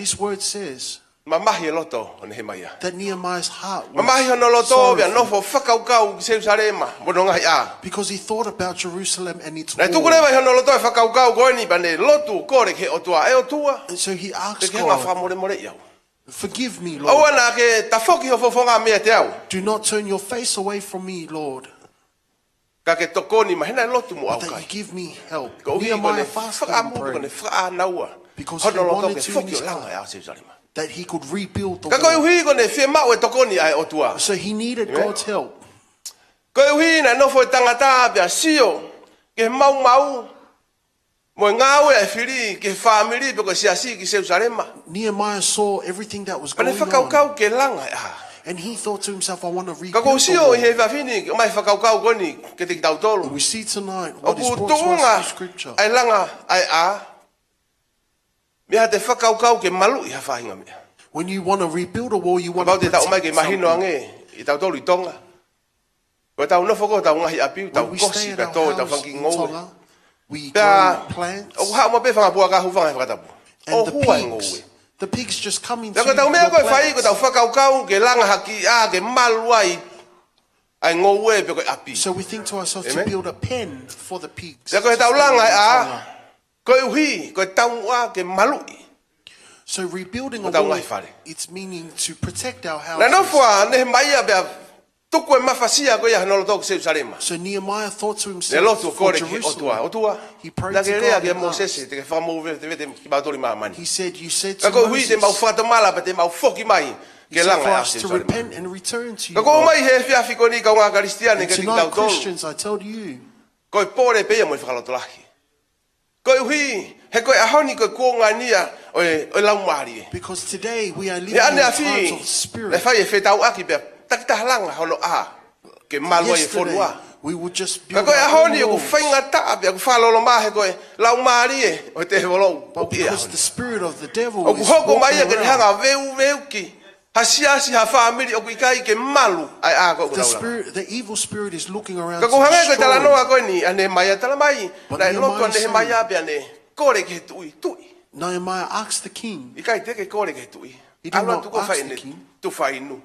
mamahi e loto ʻo Nehemaia. And so this word says that Nehemiah's heart was sorrowful. Mamahi hono loto pea nofo fakakaukau ki Selusalema mo hono ngaahi ʻā. Because he thought about Jerusalem and its wall. Naʻe tuku leva ʻi hono loto e fakakaukau ko eni pea ne lotu ʻo kole ki he ʻOtua, ʻE ʻOtua, And so he asked God, te ke hanga ʻo fakamolemoleʻi au. Forgive me, Lord. ʻOua naʻa ke tafoki ho fofonga meiate au. Do not turn your face away from me, Lord. Ka ke tokoni mai, he naʻe lotu mo ʻaukai. But that you give me help. Koeʻuhi ko ʻene fakaʻamu, ko ʻene fakaʻānaua. Nehemiah fasted and prayed. Because he wanted to in his heart that he could rebuild the wall. Hono loto ke foki ʻo langa ʻa Selusalema. Ka koeʻuhi ko ʻene fiemaʻu e tokoni ʻa e ʻOtua. So he needed God's help. ʻĒmeni. Koeʻuhi naʻe nofo e tangata pea sio ki he maumau mo e ngāue ʻa e fili ki he fāmili pe ko e siasi ki Selusalema. Nehemiah saw everything that was going on. Pea ne fakakaukau ke langa e ʻā. And he thought to himself, "I want to rebuild the wall." Ka ʻoku ou sio ʻi he efiafi ni, ʻomai e fakakaukau ko eni kiate kitautolu. And we see tonight what is brought to us through scripture. ʻOku tuʻunga ʻa e langa ʻa e ʻā mei haʻate fakakaukau ke maluʻi ha faʻahinga meʻa. When you want to rebuild a wall, you want to protect something. Kapau te tau ʻomai ke mahino ange ʻia tautolu ʻi Tonga. Ko ʻetau nofo ko ē ʻi hotau ngaahi ʻapi, ʻoku tau kosi pea tō ʻetau fanga kiʻi ngoue. When we stay at our house in Tonga, we grow plants. Pea ʻoku haʻu mai pē fanga puaka ʻo hū fanga he fakatapu. And the pigs, the pigs just come in through your plants. ʻO hua e ngoue. Pea ko ʻetau meʻa ko ē ʻoku fai, ko ʻetau fakakaukau ke langa ha kiʻi ʻā ke malu ai ʻa e ngoue pe ko e ʻapi. So we think to ourselves to build a pen for the pigs to stay in Tonga. ʻĒmeni. Pea ko ʻetau langa e ʻā, koeʻuhi ko e taumuʻa ke maluʻi hotau ngaahi fale. So rebuilding a wall, it's meaning to protect our houses. Naʻe nofo ʻa Nehemaia pea tuku e mafasia ko ia hono loto ki Selusalema. So Nehemiah thought to himself for Jerusalem. Ne lotu ʻo kole ki he ʻOtua, ʻOtua, naʻa ke lea kia Mōsese, te ke fakamovetevete kimautolu ʻi māmani. He prayed to God and asked. He said, "You said to Moses, Ka koeʻuhi te mau fakatomala pea te mau foki mai ke langa e ʻā ʻo Selusalema." You said for us to repent and return to you, God. Ka ʻoku ou ʻomai he efiafi ko eni kaungā Kalisitiane kiate kitautolu. And tonight, Christians, I tell you, Ko e pole pē ia mo e fakalotolahi. Koeʻuhi, he ko e ʻaho ni ko e kuonga ni ia ʻo e, ʻo e Laumālie. Because today we are living in times of the Spirit. ʻI he ʻaneafi, naʻe fai e fetauʻaki pea takitaha langa hono ʻā ke malu ai e fonua. Yesterday, we would just build our own walls. Ka ko e ʻaho ni ʻoku faingataʻa pea ʻoku fakaloloma he ko e laumālie ʻo e tēvolo ʻoku ʻi he ʻaho ni. But because the spirit of the devil is walking around, ʻoku hoko mai ia ke ne hanga ʻo veuveuki Ha siasi, ha fāmili ʻoku ʻikai ke malu ʻa e ʻā ko ē ʻoku nau langa. The spirit, the evil spirit is looking around to destroy. Ka ʻoku hangē ko e talanoa ko eni ʻa Nehemaia, talamai naʻe lotu ʻa Nehemaia pea ne kole ki he tuʻi, tuʻi. Nehemiah asked the king. ʻIkai te ke kole ki he tuʻi. He did not ask the king. ʻAlu atu koe ʻo fai ʻene tufa inu.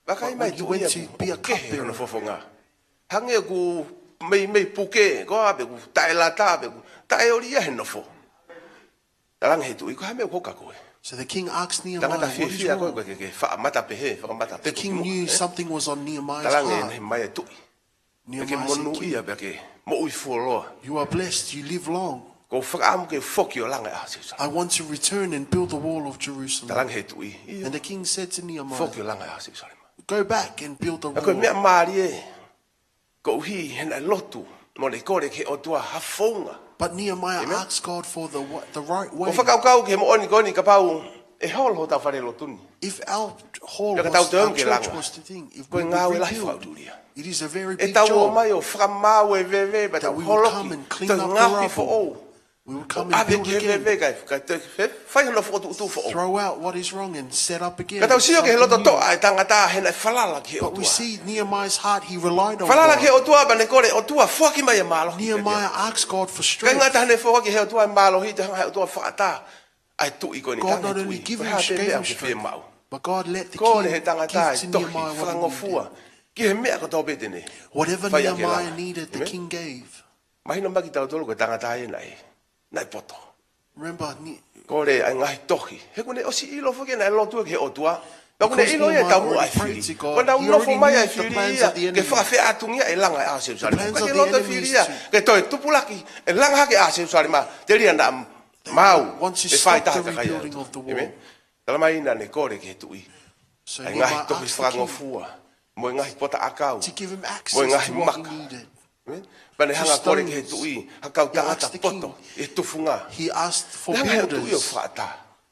Vakai mai tuʻi ia ʻoku kehe hono fofonga. Hangē ʻoku meimei puke, ko ā pe ʻoku taʻelata, pe ʻoku taʻeoli ia he nofo. Talaange he tuʻi, ko e hā e meʻa ʻoku hoko kia koe? So the king asked Nehemiah, "What is wrong?" Tangata fiefia koe, ko e ke, ke fakamata pehē, fakamata pehē. The king knew something was on Nehemiah's heart. Talaange Nehemaia, tuʻi. Nehemiah said, "King, ke monūʻia pea ke moʻui fuoloa. You are blessed, you live long. Ko e fakaʻamu ke foki ʻo langa ʻa Selusalema." I want to return and build the wall of Jerusalem. Talaange he tuʻi, ʻIo. And the king said to Nehemiah, foki ʻo langa ʻa Selusalema. Go back and build the wall. Ka ko e meʻa mālie, koeʻuhi he naʻe lotu mo ne kole ki he ʻOtua ha founga. But Nehemiah asked God for the wa-, the right way. Amen. ʻOku ou fakakaukau ki he moʻoni ko eni kapau ʻe holo hotau fale lotu ni. If our hall was, our church was to think, if we would rebuild, it is a very big job. Pea ka tau teu ke langa. Ko e ngāue lahi fakaʻutuʻulia. It is a very big job. ʻE tau ō mai ʻo fakamāuʻi e veve, pea tau holoki, tau ngaohi foʻou. That we would come and, we would come and build again. ʻO ʻave ki he veve kae, kae toe fai hono fokotuʻutuʻu foʻou. Throw out what is wrong and set up again something new. Ka tau sio ki he loto toʻa ʻa e tangata he naʻe falala ki he ʻOtua. But we see Nehemiah's heart, he relied on God. Falala ki he ʻOtua pea ne kole, ʻOtua, foaki mai e mālohi kiate au. Nehemiah asked God for strength. ʻIkai ngata heʻene foaki he ʻOtua e mālohi, toe hanga he ʻOtua ʻo fakaʻatā ʻa e tuʻi ko eni. God not only gave him, gave him strength, but God let the king give to Nehemiah what he needed. Talaange he tuʻi, ko e hā pē meʻa ʻoku ke fiemaʻu? Kole he tangata e tohi fakangofuaʻi he meʻa kotoa pē te ne fai ʻaki e langa. Whatever Nehemiah needed, the king gave. Mahino mai kiate kitautolu ko e tangata ia naʻe, naʻe poto. Remember, Ni- Kole ʻa e ngaahi tohi. He kuo ne ʻosi ʻilo foki naʻe lotu ia ki he ʻOtua. Pea kuo ne ʻilo ia e taumuʻa ʻa e fili. Because Nehemiah already prayed to God, he already knew the plans of the enemy. Ko ʻena nofo mai ʻa e fili ia ke fakafeʻātungiaʻi e langa ʻa Selusalema. The plans of the enemy is to, pea ke loto e fili ia ke toe tupulaki e langa hake ʻa Selusalema, telia naʻa maau e faʻahitaha e kakai ʻo e ʻOtua. The plans of the rebuilding of the wall. Amen. Talamai naʻa ne kole ki he tuʻi. So Nehemiah asked the king to give him access to what he needed. Mo e ngaahi pota ʻakau. Mo e ngaahi pota ʻakau. Amen. Pea ne hanga ʻo kole ki he tuʻi ha kau tangata poto ʻi he tufunga. He asked the king to give him access to what he needed. He asked for builders. Pea ne hanga he tuʻi ʻo fakaʻatā.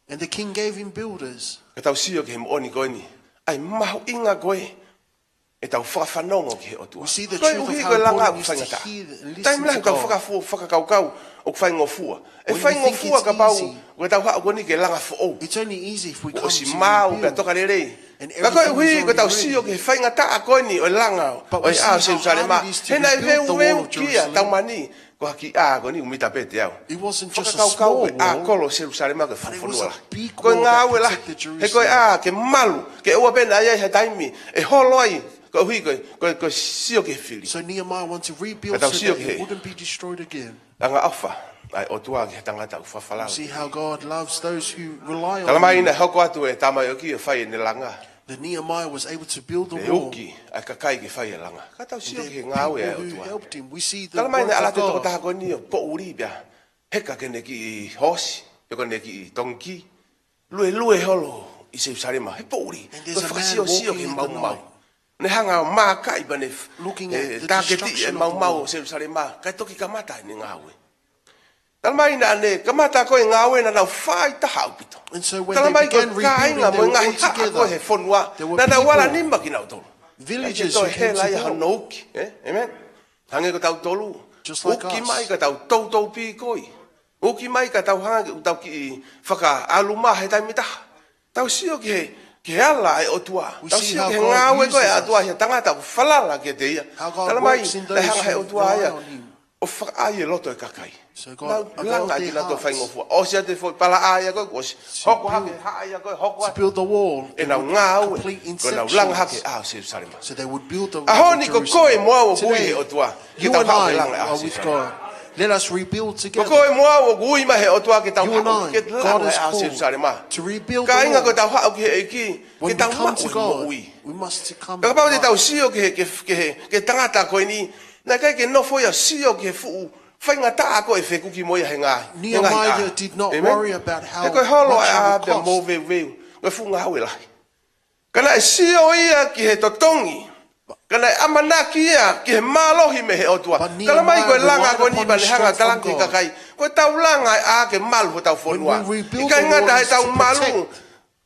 And the king gave him builders. Ka tau sio ki he moʻoni ko eni, ʻa e mahuʻinga ko ē ʻetau fakafanongo ki he ʻOtua. We see the truth of how important it is to hear and listen to God. Koeʻuhi ko e langa ʻoku faingataʻa. Taimi lahi ʻoku tau fakafu-, fakakaukau ʻoku faingofua. When we think it's easy, ʻE faingofua kapau ko ʻetau haʻu ko eni ke langa foʻou. It's only easy if we come to rebuild. Kuo ʻosi maau pea tokaʻi lelei. And everything is already ready. Ka koeʻuhi ko ʻetau sio ki he faingataʻa ko eni ʻo e langa ʻo e ʻā ʻo Selusalema. But we see how hard it is to rebuild the wall of Jerusalem. He naʻe veuveu ki ai ʻa e tau mani, ko ha kiʻi ʻā ko eni ʻoku mita pē teau. It wasn't just a small wall, but it was a big wall that protected Jerusalem. Fakakaukau ko e ʻā kolo Selusalema ke fofonua lahi. Ko e ngāue lahi. He ko e ʻā ke malu, ke ʻoua pē naʻa ʻi ai ha taimi ʻe holo ai, koeʻuhi ko e, ko e, ko e sio ki he fili. So Nehemiah wanted to rebuild so that it wouldn't be destroyed again. Ka tau sio ki he angaʻofa ʻa e ʻOtua ki he tangata ʻoku fakafalala. You see how God loves those who rely on him. Talamai naʻe hoko atu e tamaioʻeiki ʻo fai ʻene langa. That Nehemiah was able to build the wall. Pea uki ʻa e kakai ke fai e langa. Ka tau sio ki he ngāue ʻa e ʻOtua. And there are people who helped him. We see the work of God. Talamai naʻe ʻalu atu e tokotaha ko eni ʻo poʻuli pea heka ki heʻene kiʻi hoosi, pe ko ʻene kiʻi tongikī. Luelue holo ʻi Selusalema he poʻuli. And there's a man walking in the night. Ko e fakasiosio ki he maumau. Ne hanga ʻo mākaʻi pea ne f-, looking at the destruction of the wall. Tāketiʻi e maumau ʻo Selusalema, kae toki kamata ʻene ngāue. Talamai naʻa ne kamata ko e ngāue naʻa nau faʻahitaha ʻaupito. And so when they began rebuilding, they were all together. Talamai ko e kāinga mo e ngaahi haʻa ko ē he fonua, naʻa nau ala nima kinautolu. There were people, villages who came to build. Naʻe ʻikai ke toe hela ia hono uki, ē? Amen. Hangē ko tautolu. Just like us. Uki mai ka tau toutou pīkoi. Uki mai ka tau hanga ke tau kiʻi fakaʻaluma he taimi ʻe taha. Tau sio ki he, ki he ala ʻa e ʻOtua. We see how God uses us. Tau sio ki he ngāue ko ē ʻa e ʻOtua ʻi he tangata ʻoku falala kiate ia. How God works in those who rely on him. Talamai naʻe hanga he ʻOtua ia ʻo fakaʻai e loto ʻo e kakai. So God allowed their hearts to, to build the wall, and would complete in seven days. Nau langa ʻi he loto faingofua. ʻOsi atu e foʻi palaʻā ia ko ē, kuo ʻosi hoko hake e haʻa ia ko ē, hoko hake ʻenau ngāue, ko ʻenau langa hake e ʻā ʻo Selusalema. So they would build the wall of Jerusalem. ʻAho ni ko koe mo au ʻoku ui he ʻOtua ke tau haʻu ke langa e ʻā ʻo Selusalema. Today, you and I are with God. Let us rebuild together. Ko koe mo au ʻoku ui mai he ʻOtua ke tau haʻu ke langa e ʻā ʻo Selusalema. You and I, God has called to rebuild the wall. Kāinga, ko ʻetau haʻu ki he ʻEiki, ke tau maʻu e moʻui. When we come to God, we must come in life. Kapau te tau sio ki he, ki he, ki he, ki he tangata ko eni, naʻe ʻikai ke nofo ia ʻo sio ki he fuʻu faingataʻa ko ē ʻe fekuki mo ia he ngaahi, he ngaahi ʻā. Amen. Nehemiah did not worry about how much it would cost. He ko e holo ʻa e ʻā pea moveuveu, ko e fuʻu ngāue lahi. Ka naʻe sio ia ki he totongi. Ka naʻe ʻamanaki ia ki he mālohi mei he ʻOtua. But Nehemiah relied upon instruction from God. Talamai ko e langa ko eni pea ne hanga ʻo talaange ki he kakai, ko ʻetau langa e ʻā ke malu hotau fonua. When we rebuild the wall, it's to protect us. ʻIkai ngata heʻetau malu,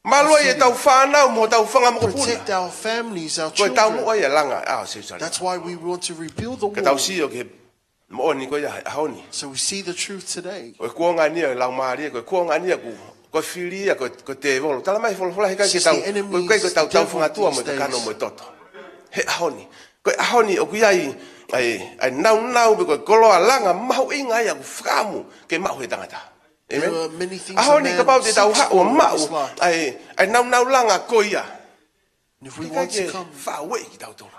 malu ai ʻetau fānau mo hotau fanga mokopuna. Protect our families, our children. Ko e taumuʻa ia e langa e ʻā ʻo Selusalema. That's why we want to rebuild the wall. Ka tau sio ki he moʻoni ko ia he ʻaho ni. So we see the truth today. Ko e kuonga eni ʻo e Laumālie, ko e kuonga eni ʻoku Ko e fili ia, ko, ko e tēvolo. Talamai ʻe he folofola he ʻikai ke tau, ko e ʻikai ke tau tau fangatua mo e kakano mo e toto. He ʻaho ni. Ko e ʻaho ni ʻoku ʻi ai ʻa e, ʻa e nāunau pe ko e koloa langa mahuʻinga ia ʻoku fakaʻamu ke maʻu ʻe he tangata. ʻĒmeni. ʻAho ni kapau te tau haʻu ʻo maʻu ʻa e, ʻa e nāunau langa ko ia. He ʻikai ke faʻa ueʻi kitautolu.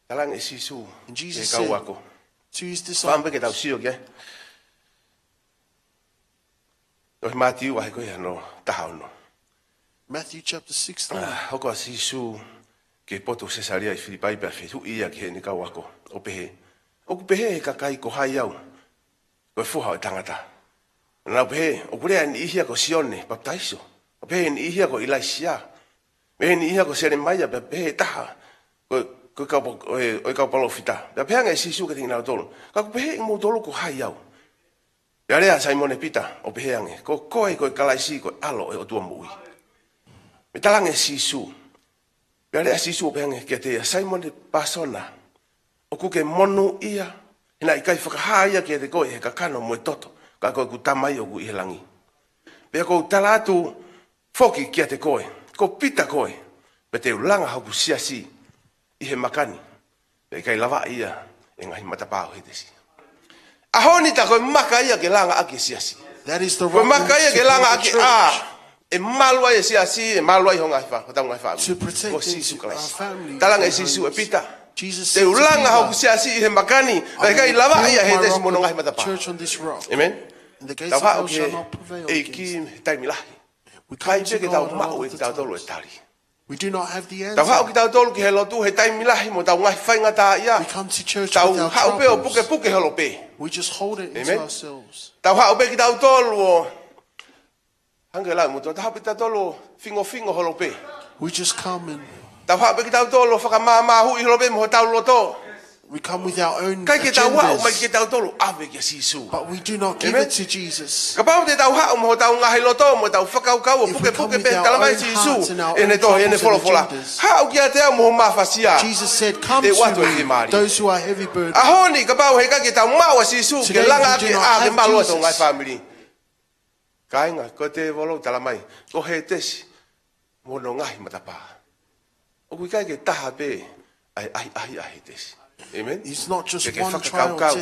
Talaange ʻe Sīsū ki he kau ako. Fakaʻamu pē ke tau sio ki ai. ʻOi Mātiu vahe ko ia hono taha ono. Matthew chapter sixteen. Hoko ʻa Sīsū ki he potu Sesalia ʻi Filipai pea fehuʻi ia ki heʻene kau ako ʻo pehē, ʻoku pehē ʻe he kakai ko hai au, ko e Foha ʻo e Tangata? Naʻa nau pehē, ʻoku lea ʻe niʻihi ia ko Sione Papitaiso. ʻOku pehē ʻe niʻihi ia ko ʻIlaisiā. Pehē ʻe niʻihi ia ko Selemaia, pea pehē ʻe taha ko, ko e kau, ʻo e, ʻo e kau palōfita. Pea pehē ange ʻe Sīsū kiate kinautolu, ka ʻoku pehē ʻe kimoutolu ko hai au? Pea lea ʻa Saimone Pita ʻo pehē ange, ko koe ko e Kalaisi, ko e ʻAlo ʻo e ʻOtua moʻui. Pea talaange ʻe Sīsū, pea lea ʻa Sīsū ʻo pehē ange kiate ia, Saimone Pāsona, ʻoku ke monūʻia, he naʻe ʻikai fakahā ia kiate koe ʻe he kakano mo e toto, ka ko ʻeku Tamai ʻoku ʻi he langi. Pea ʻoku ou tala atu foki kiate koe, ko Pita koe, pea te u langa hoku siasi ʻi he maka ni, pea ʻe ʻikai lavaʻi ia ʻe he ngaahi matapā ʻo Hētesi. ʻAho ni tā ko e maka ia ke langa ʻaki e siasi. Ko e maka ia ke langa ʻaki ʻa e malu ai e siasi, ʻe malu ai ho ngaahi fā, hotau ngaahi fāmili. Ko Sīsū Kalaisi. Talaange ʻe Sīsū ʻe Pita, te u langa hoku siasi ʻi he maka ni, pea ʻe ʻikai lavaʻi ia ʻe Hētesi mo hono ngaahi matapā. ʻĒmeni. Tau haʻu ki he ʻEiki he taimi lahi. ʻIkai pē ke tau maʻu ʻe kitautolu e tali. Tau haʻu kitautolu ki he lotu he taimi lahi mo hotau ngaahi faingataʻaʻia. Tau haʻu pē ʻo pukepuke holo pē. ʻĒmeni. Tau haʻu pē kitautolu ʻo, hangē ko e lau ʻa e motuʻa, tau haʻu pē kitautolu ʻo fingofingo holo pē. Tau haʻu pē kitautolu ʻo fakamāmāhuʻi holo pē mo hotau loto. ʻIkai ke tau aʻu mai kitautolu ʻo ʻave kia Sīsū. ʻĒmeni. Kapau te tau haʻu mo hotau ngaahi loto, mo hotau fakakaukau ʻo pukepuke pē, talamai ʻe Sīsū ʻi heʻene tohi, ʻi heʻene folofola, haʻu kiate au mo ho mafasia, te u ʻoatu e fiemālie. ʻAho ni kapau he ʻikai ke tau maʻu ʻa Sīsū ke langa ʻaki ʻa e malu ʻa hotau ngaahi fāmili, kāinga, ko e tēvolo, talamai, ko Hētesi mo hono ngaahi matapā. ʻOku ʻikai ke taha pē ʻa e ʻahiʻahi ʻa Hētesi. ʻĒmeni. Ke ke fakakaukau,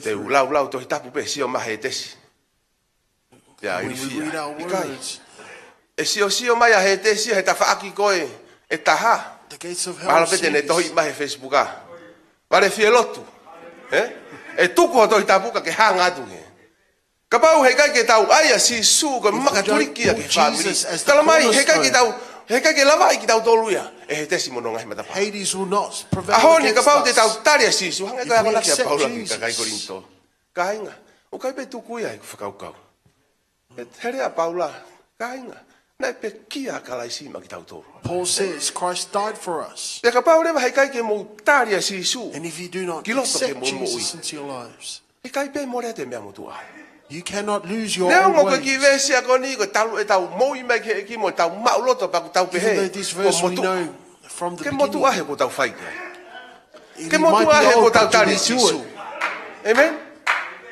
te u laulau Tohi Tapu pē, sio mai Hētesi, pea ilifia. ʻIkai. ʻE siosio mai ʻa Hētesi he tafaʻaki ko ē ʻe taha. Mahalo pē te ne tohi mai he Facebook ā, vale fie lotu. ʻE tuku ho Tohi Tapu ka ke hanga atu ki he Kapau he ʻikai ke tau ʻai ʻa Sīsū ko e makatuliki ia ki he fāmili, talamai he ʻikai ke tau, he ʻikai ke lavaʻi kitautolu ia ʻe Hētesi mo hono ngaahi matapā. ʻAho ni kapau te tau tali ʻa Sīsū, hangē ko e akonaki ʻa Paula ki he kakai Kolinitō. Kāinga, ʻoku ʻikai pē tuku ia ʻi heʻeku fakakaukau. He lea ʻa Paula, kāinga, naʻe pekia ʻa Kalaisi maʻa kitautolu. Pea kapau leva he ʻikai ke mou tali ʻa Sīsū ki loto ke mou moʻui, ʻikai pē mole atu e meʻa motuʻa. Neongo ko e kiʻi veesi ko eni ko e talu ʻetau moʻui mai ki he ʻEiki mo ʻetau maʻuloto pea ʻoku tau pehē ko e motuʻa. Ke motuʻa he ʻoku tau fai ki ai. Ke motuʻa he ʻoku tau tali ʻa Sīsū. ʻĒmeni.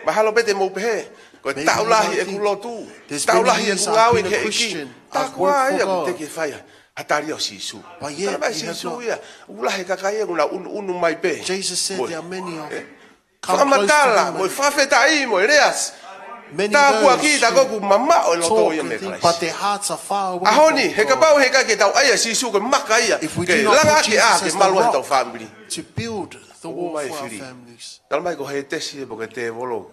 Mahalo pē te mou pehē, ko e taʻu lahi ʻeku lotu, taʻu lahi ʻeku ngāue ki he ʻEiki, tā koā ia ʻoku teʻeki fai ha tali ʻo Sīsū. Talamai ʻe Sīsū ia, ʻoku lahi e kakai ʻoku nau ʻunuʻunu mai pē. Fakamatala mo e fakafetaʻi mo e lea tāpuaki, tā ko ē ʻoku mamaʻo e loto ia mei Kalaisi. ʻAho ni, he kapau he ʻikai ke tau ʻai ʻa Sīsū ko e maka ia ke langa ʻaki ʻa e malu ʻa hotau fāmili, ʻomai e fili. Talamai ko Hētesi ia pe ko e tēvolo,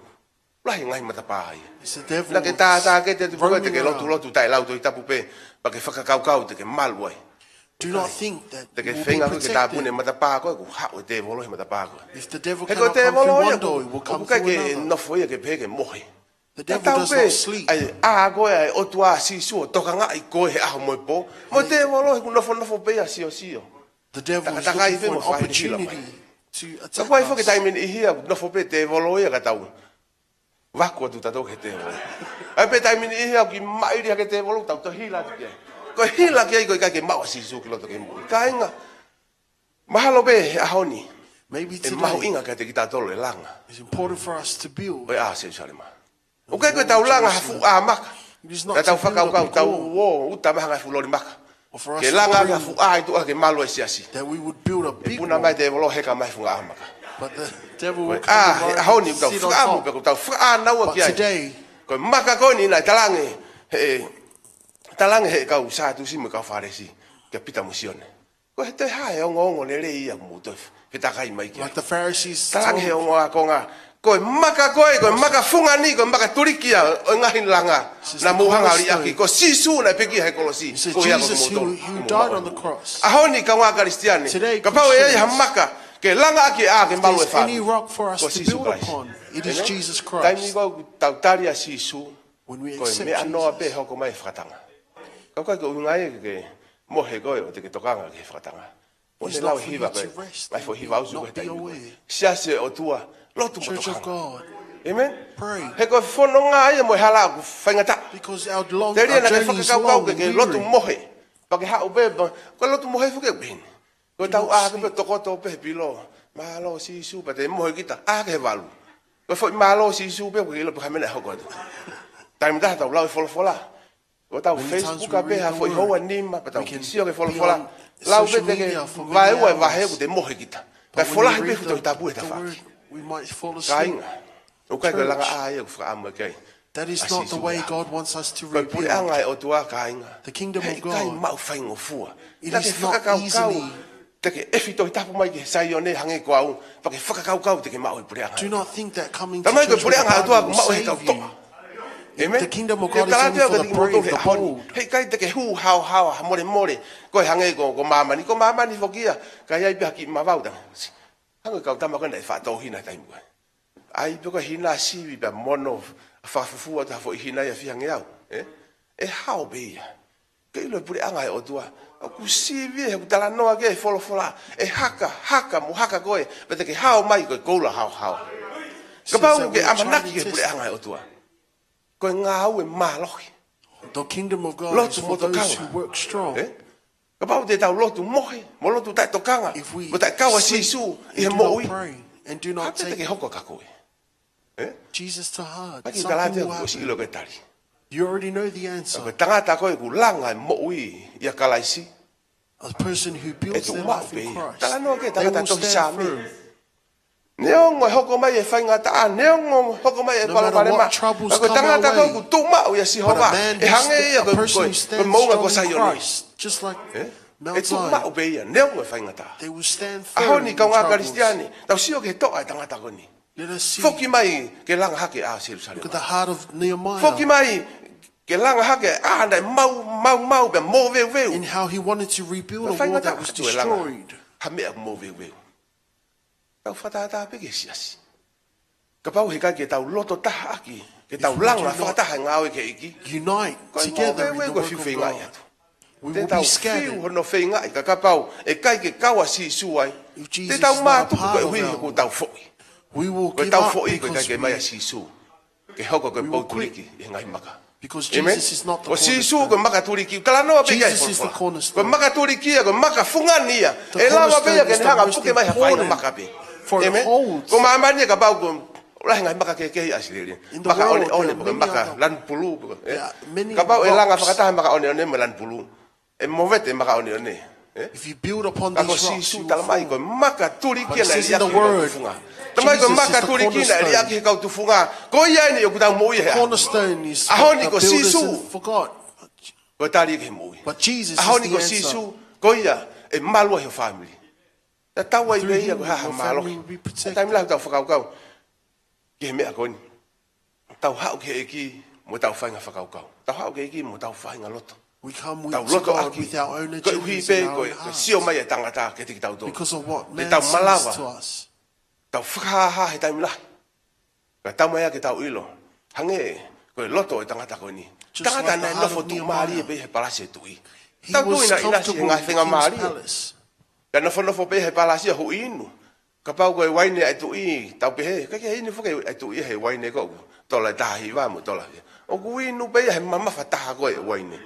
lahi e ngaahi matapā ia. Naʻa ke tātāketi atu pē koe te ke lotulotu taʻe lau Tohi Tapu pē, pea ke fakakaukau te ke malu ai. Te ke feinga koe ke tāpuni e matapā ko ē, kuo haʻu e tēvolo he matapā ko ē. He ko e tēvolo ia ʻoku ʻikai ke nofo ia ke pehē ke mohe. Tatau pē ʻa e ʻā ko ē ʻa e ʻOtua, Sīsū, ʻo tokangaʻi koe he ʻaho mo e pō, mo e tēvolo he ʻoku nofonofo pē ia ʻo siosio, takatakai pē mo fai hila mai. Ka ʻoku ʻi ai foki e taimi ʻe niʻihi ia ʻoku nofo pē tēvolo ia ka tau vaku atu tautolu ki he tēvolo. ʻI ai pē taimi ʻe niʻihi ia ʻoku kiʻi maʻili hake e tēvolo, tau toe hila atu ki ai. Ko e hila ki ai ko e ʻikai ke maʻu ʻa Sīsū ki loto ke moʻui. Kāinga, mahalo pē he ʻaho ni ʻe mahuʻinga kiate kitautolu e langa ʻo e ʻā ʻo Selūsalema. ʻOku ʻikai ko e tau langa ha fuʻu ʻā maka. Ka tau fakakaukau tau ō uta mai ha ngaahi fuʻu loli maka. Ke langa ha fuʻu ʻā ʻi tuʻa ke malu e siasi. Puna mai te volo heka mai fuʻu ʻā maka. Ko e ʻā he ʻaho ni ʻoku tau fakaʻamu pē ʻoku tau fakaʻānaua ki ai. Ko e maka ko eni naʻe talange he talange he kau Sātusi mo e kau Fālesi kia Pita mo Sione. Ko e toe hā e ongoongo lelei ia ʻoku mou toe fetakai mai ki ai. Talange he ongo ākonga. Ko e maka ko ē, ko e maka fungani, ko e maka tuliki ia ʻo e ngaahi langa. Naʻa mou hanga liʻaki, ko Sīsū naʻe pekia he kolosi. Ko ia ko mou tolu. ʻAho ni kaungā Kalisitiane, kapau ʻe ʻi ai ha maka ke langa ʻaki e ʻā ke malu e fāmili, ko Sīsū Kalaisi. Taimi ko ē ʻoku tau tali ʻa Sīsū, ko e meʻa noa pē hoko mai e fakatanga. Ka ʻoku ʻikai ko e ʻuhinga ia ke mohe koe ʻo te ke tokanga ki he fakatanga. Mo ne lau e hiva ko ē, mai foʻi hiva usu ko ē he taimi ko ē. Siasi ʻo e ʻOtua, lotu mo tokanga. ʻĒmeni. He ko e fononga ia mo e hala ʻoku faingataʻa. Telia naʻa ke fakakaukau ke ke lotu mohe. Pea ke haʻu pē, ko e lotu mohe foki ʻoku ʻi heni. Ko e tau ʻā ke pē tokoto pē he pilo. Mālō Sīsū, pea te mohe kita, ʻā ke he valu. Ko e foʻi mālō Sīsū pē, ko e ʻilo pe ha meʻa naʻe hoko atu. Taimi taha tau lau e folofola. Ko e tau Facebook pē ha foʻi houa nima, pea tau sio ki he folofola. Lau pē te ke vaeua e vahe ʻoku te mohe kita. Kae folahi pē fuʻu Tohi Tapu he tafaʻaki. Kāinga, ʻoku ʻikai ko e langa ʻā ia ʻoku fakaʻamu ki ai. That is not the way God wants us to rebuild. Ko e puleʻanga ʻo e ʻOtua, kāinga, he ʻikai maʻu faingofua. Naʻa ke fakakaukau te ke ʻefi Tohi Tapu mai ki he Saione hangē ko au, pea ke fakakaukau te ke maʻu e puleʻanga. Do not think that coming to church with a Bible will save you. Tamai ko e puleʻanga ʻo e ʻOtua ʻoku maʻu he kau toʻa. ʻĒmeni. The kingdom of God is only for the brave, the bold. He ʻikai te ke hū haohaoa ha molemole, ko e hangē ko, ko māmani, ko māmani foki ia, ka ʻi ai pē ha kiʻi mavau tanga. Hangē kau tama ko ē naʻe faʻa tō hina taimi ko ē. ʻAi pē ko e hina sivi pea mono fakafufū atu ha foʻi hina ia fihangeau. ʻE hao pē ia. Ke ʻilo e puleʻanga ʻo e ʻOtua. ʻOku sivi he ʻoku talanoa ki ai e folofola. ʻE haka, haka, mo haka koe. Pea te ke hao mai ko e koula haohaoa. Kapau ke ʻamanaki ki he puleʻanga ʻo e ʻOtua, ko e ngāue mālohi. The kingdom of God is for those who work strong. Lotu mo tokanga. Kapau te tau lotu mohe, mo lotu taʻetokanga, mo taʻekau ʻa Sīsū ʻi he moʻui, ʻe hā pē te ke hoko kia koe? Jesus to heart. Something will happen. You already know the answer. Ko e tangata ko ē ʻoku langa e moʻui ʻia Kalaisi, a person who builds their life in Christ, they will stand firm. ʻE tuʻu maʻu pē ia. Talanoa ki he tangata tohi Saame. Neongo e hoko mai e faingataʻa, neongo hoko mai e palopalema, ka ko e tangata ko ē ʻoku tuʻu maʻu ʻia Sihova, ʻe hangē ia ko e, ko e moʻunga ko Saione. ʻE tuʻu maʻu pē ia, neongo e faingataʻa. ʻAho ni kaungā Kalisitiane, tau sio ki he toʻa e tangata ko eni. Foki mai ke langa hake ʻa Selusalema. Foki mai ke langa hake ʻa e ʻā naʻe mau, mau, mau, pea moveuveu. Ko e faingataʻa atu e langa ha meʻa moveuveu. Tau fakatātā pē ki he siasi. Kapau he ʻikai ke tau loto taha ʻaki, ke tau langa fakataha e ngāue ki he ʻEiki, ko e moveuveu ko e fiu feingaʻi atu. Te tau fiu hono feingaʻi, ka kapau ʻe ʻikai ke kau ʻa Sīsū ai, te tau mātuku koeʻuhi he ʻoku tau foʻi. Ko e tau foʻi ko e ʻikai ke ʻomai ʻa Sīsū ke hoko ko e pou tuliki ʻi he ngaahi maka. ʻĒmeni. Ko Sīsū ko e maka tuliki, talanoa pē ki ai e folofola. Ko e maka tuliki ia, ko e maka fungani ia. ʻE lava pē ia ke ne hanga puke mai ha faʻahinga maka pē. ʻĒmeni. Ko māmani ia kapau ko e lahi e ngaahi maka kehekehe ʻi ʻAositelēlia. Maka ʻoneʻone, pe ko e maka lanu pulū, pe ko e, kapau ʻe langa fakataha maka ʻoneʻone mo e lanu pulū, ʻe movete e maka ʻoneʻone. Ka ko Sīsū, talamai ko e maka tuliki naʻe liʻaki he kau tufunga. Talamai ko e maka tuliki naʻe liʻaki he kau tufunga. Ko ia eni ʻoku tau moʻui ai he ʻaho ni. ʻAho ni ko Sīsū ko e tali ki he moʻui. ʻAho ni ko Sīsū, ko ia ʻe malu ai ho fāmili. Tatau ai pē ia ko e hā ha mālohi. Taimi lahi tau fakakaukau ki he meʻa ko eni. Tau haʻu ki he ʻEiki mo tau faʻahinga fakakaukau. Tau haʻu ki he ʻEiki mo tau faʻahinga loto. Tau loto ʻaki koeʻuhi pē ko e sio mai e tangata kiate kitautolu. Te tau malava. Tau fakahāhā he taimi lahi. Ka tau mai ake tau ʻilo. Hangē ko e loto e tangata ko eni. Tangata naʻe nofo tuʻumālie pē he palasi e tuʻi. Tau tui naʻa ʻinasi he ngaahi feinga mālie. Ka nofonofo pē he palasi ʻo huʻi inu. Kapau ko e uaine ʻa e tuʻi, tau pehē, ʻikai ke inu foki ʻa e tuʻi he uaine ko ē, tola ʻe taha hiva mo tola ia. ʻOku inu pē ia he mamafa taha ko ē uaine.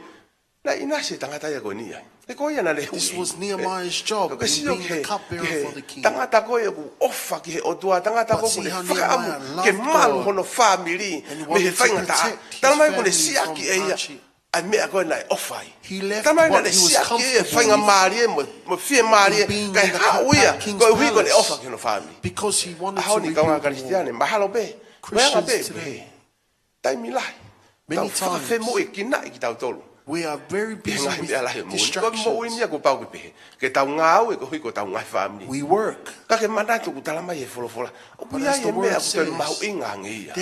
Naʻe ʻinasi e tangata ia ko eni ai. He ko ia naʻa ne huʻi. This was Nehemiah's job in being the cupbearer for the king. Tangata ko ē ʻoku ʻofa ki he ʻOtua, tangata ko ē ʻoku ne fakaʻamu ke malu hono fāmili mei he faingataʻa. Talamai ʻoku ne siʻaki ʻe ia ʻa e meʻa ko ē naʻe ʻofa ai. Talamai naʻa ne siʻaki ʻe ia e faingamālie mo, mo e fiemālie, kae haʻu ia koeʻuhi ko ʻene ʻofa ki hono fāmili. ʻAho ni, kaungā Kalisitiane, mahalo pē, ko e anga pē, pehē. Taimi lahi tau fakafemoʻuekinaʻi kitautolu. He ngaahi meʻa lahi ʻo e moʻui ni. Ko e moʻui ni ia kuo pau ke pehē. Ke tau ngāue koeʻuhi ko hotau ngaahi fāmili. Ka ke manatu ʻoku talamai ʻe he folofola, ʻoku ʻi ai e meʻa ʻoku toe mahuʻinga ange ia. He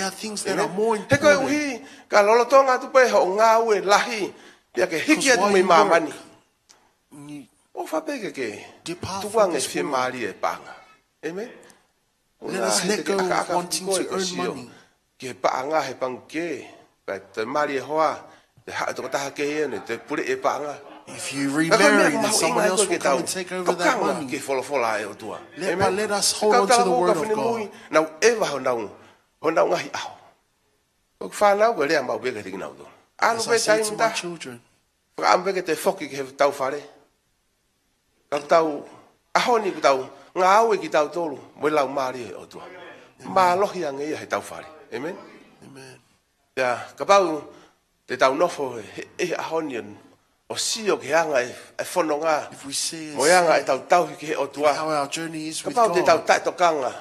koeʻuhi ka lolotonga atu pē hoʻo ngāue lahi, pea ke hiki atu mei māmani, ʻofa pē ke ke tukuange e fiemālie e paʻanga. ʻĒmeni. Let us let go of wanting to earn money. Ke paʻanga he pangikē, pea toe mali e hoa, toe haʻu e tokotaha kehe ʻo ne toe puleʻi e paʻanga. If you remarry, then someone else will come and take over that money. Ka ko e meʻa mahuʻinga ia ke tau tokanga ki he folofola ʻa e ʻOtua. Let, but let us hold on to the word of God. ʻĒmeni. He kau talanoa ko ē ʻa e finemui, naʻa ku ʻeva honau, honau ngaahi ʻaho. Ko e fānau ko e lea maʻu pē kiate kinautolu. Anu pē taimi taha. As I say to my children, fakaʻamu pē ke toe foki ki hotau fale. Ka ʻoku tau, ʻaho ni ʻoku tau ngāue kitautolu mo e Laumālie ʻo e ʻOtua. Mālohi ange ia heʻetau fale. ʻĒmeni. ʻĒmeni. Pea kapau te tau nofo he, he ʻaho ni ʻo sio ki he anga e, e fononga mo e anga ʻetau tauhi ki he ʻOtua, kapau te tau taʻetokanga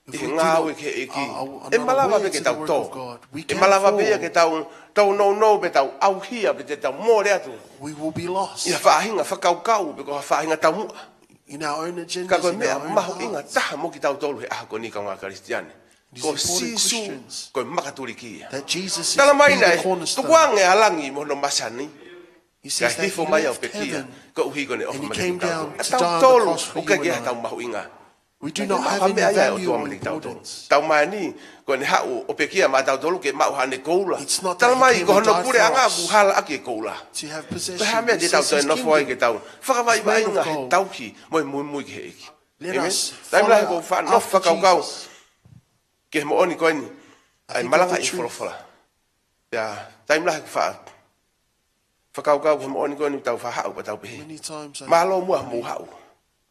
ʻi he ngāue ki he ʻEiki, ʻe malava pē ke tau tō. ʻE malava pē ia ke tau tōnounou pe tau ʻauhia pe te tau mole atu ʻi ha faʻahinga fakakaukau pe ko ha faʻahinga taumuʻa. Ka ko e meʻa mahuʻinga taha mo kitautolu he ʻaho ko eni, kaungā Kalisitiane, ko Sīsū ko e makatuliki ia. Talamai naʻe tukuange ʻa langi mo hono masani, kae hifo mai ʻo pekia koeʻuhi ko ʻene ʻofa mai kiate kitautolu. ʻA tautolu ʻoku ʻikai ke ʻi ai hatau mahuʻinga. Ka ʻoku ʻi ai ha meʻa ia ʻa e ʻOtua maʻa kitautolu. Tau mai ni, ko ʻene haʻu ʻo pekia maʻatautolu ke maʻu haʻane koula. Talamai ko hono puleʻanga ʻoku hala ʻaki e koula. Ko e hā e meʻa te tau toe nofo ai ke tau fakavaivaiʻi he tauhi mo e muimui ki he ʻEiki? ʻĒmeni. Taimi lahi ʻoku ou faʻa nofo fakakaukau ki he moʻoni ko eni ʻa e malangaʻi e folofola. Pea taimi lahi ʻoku ou faʻa fakakaukau ki he moʻoni ko eni ʻoku tau faʻa haʻu pea tau pehē, mālō muʻa hoʻomou haʻu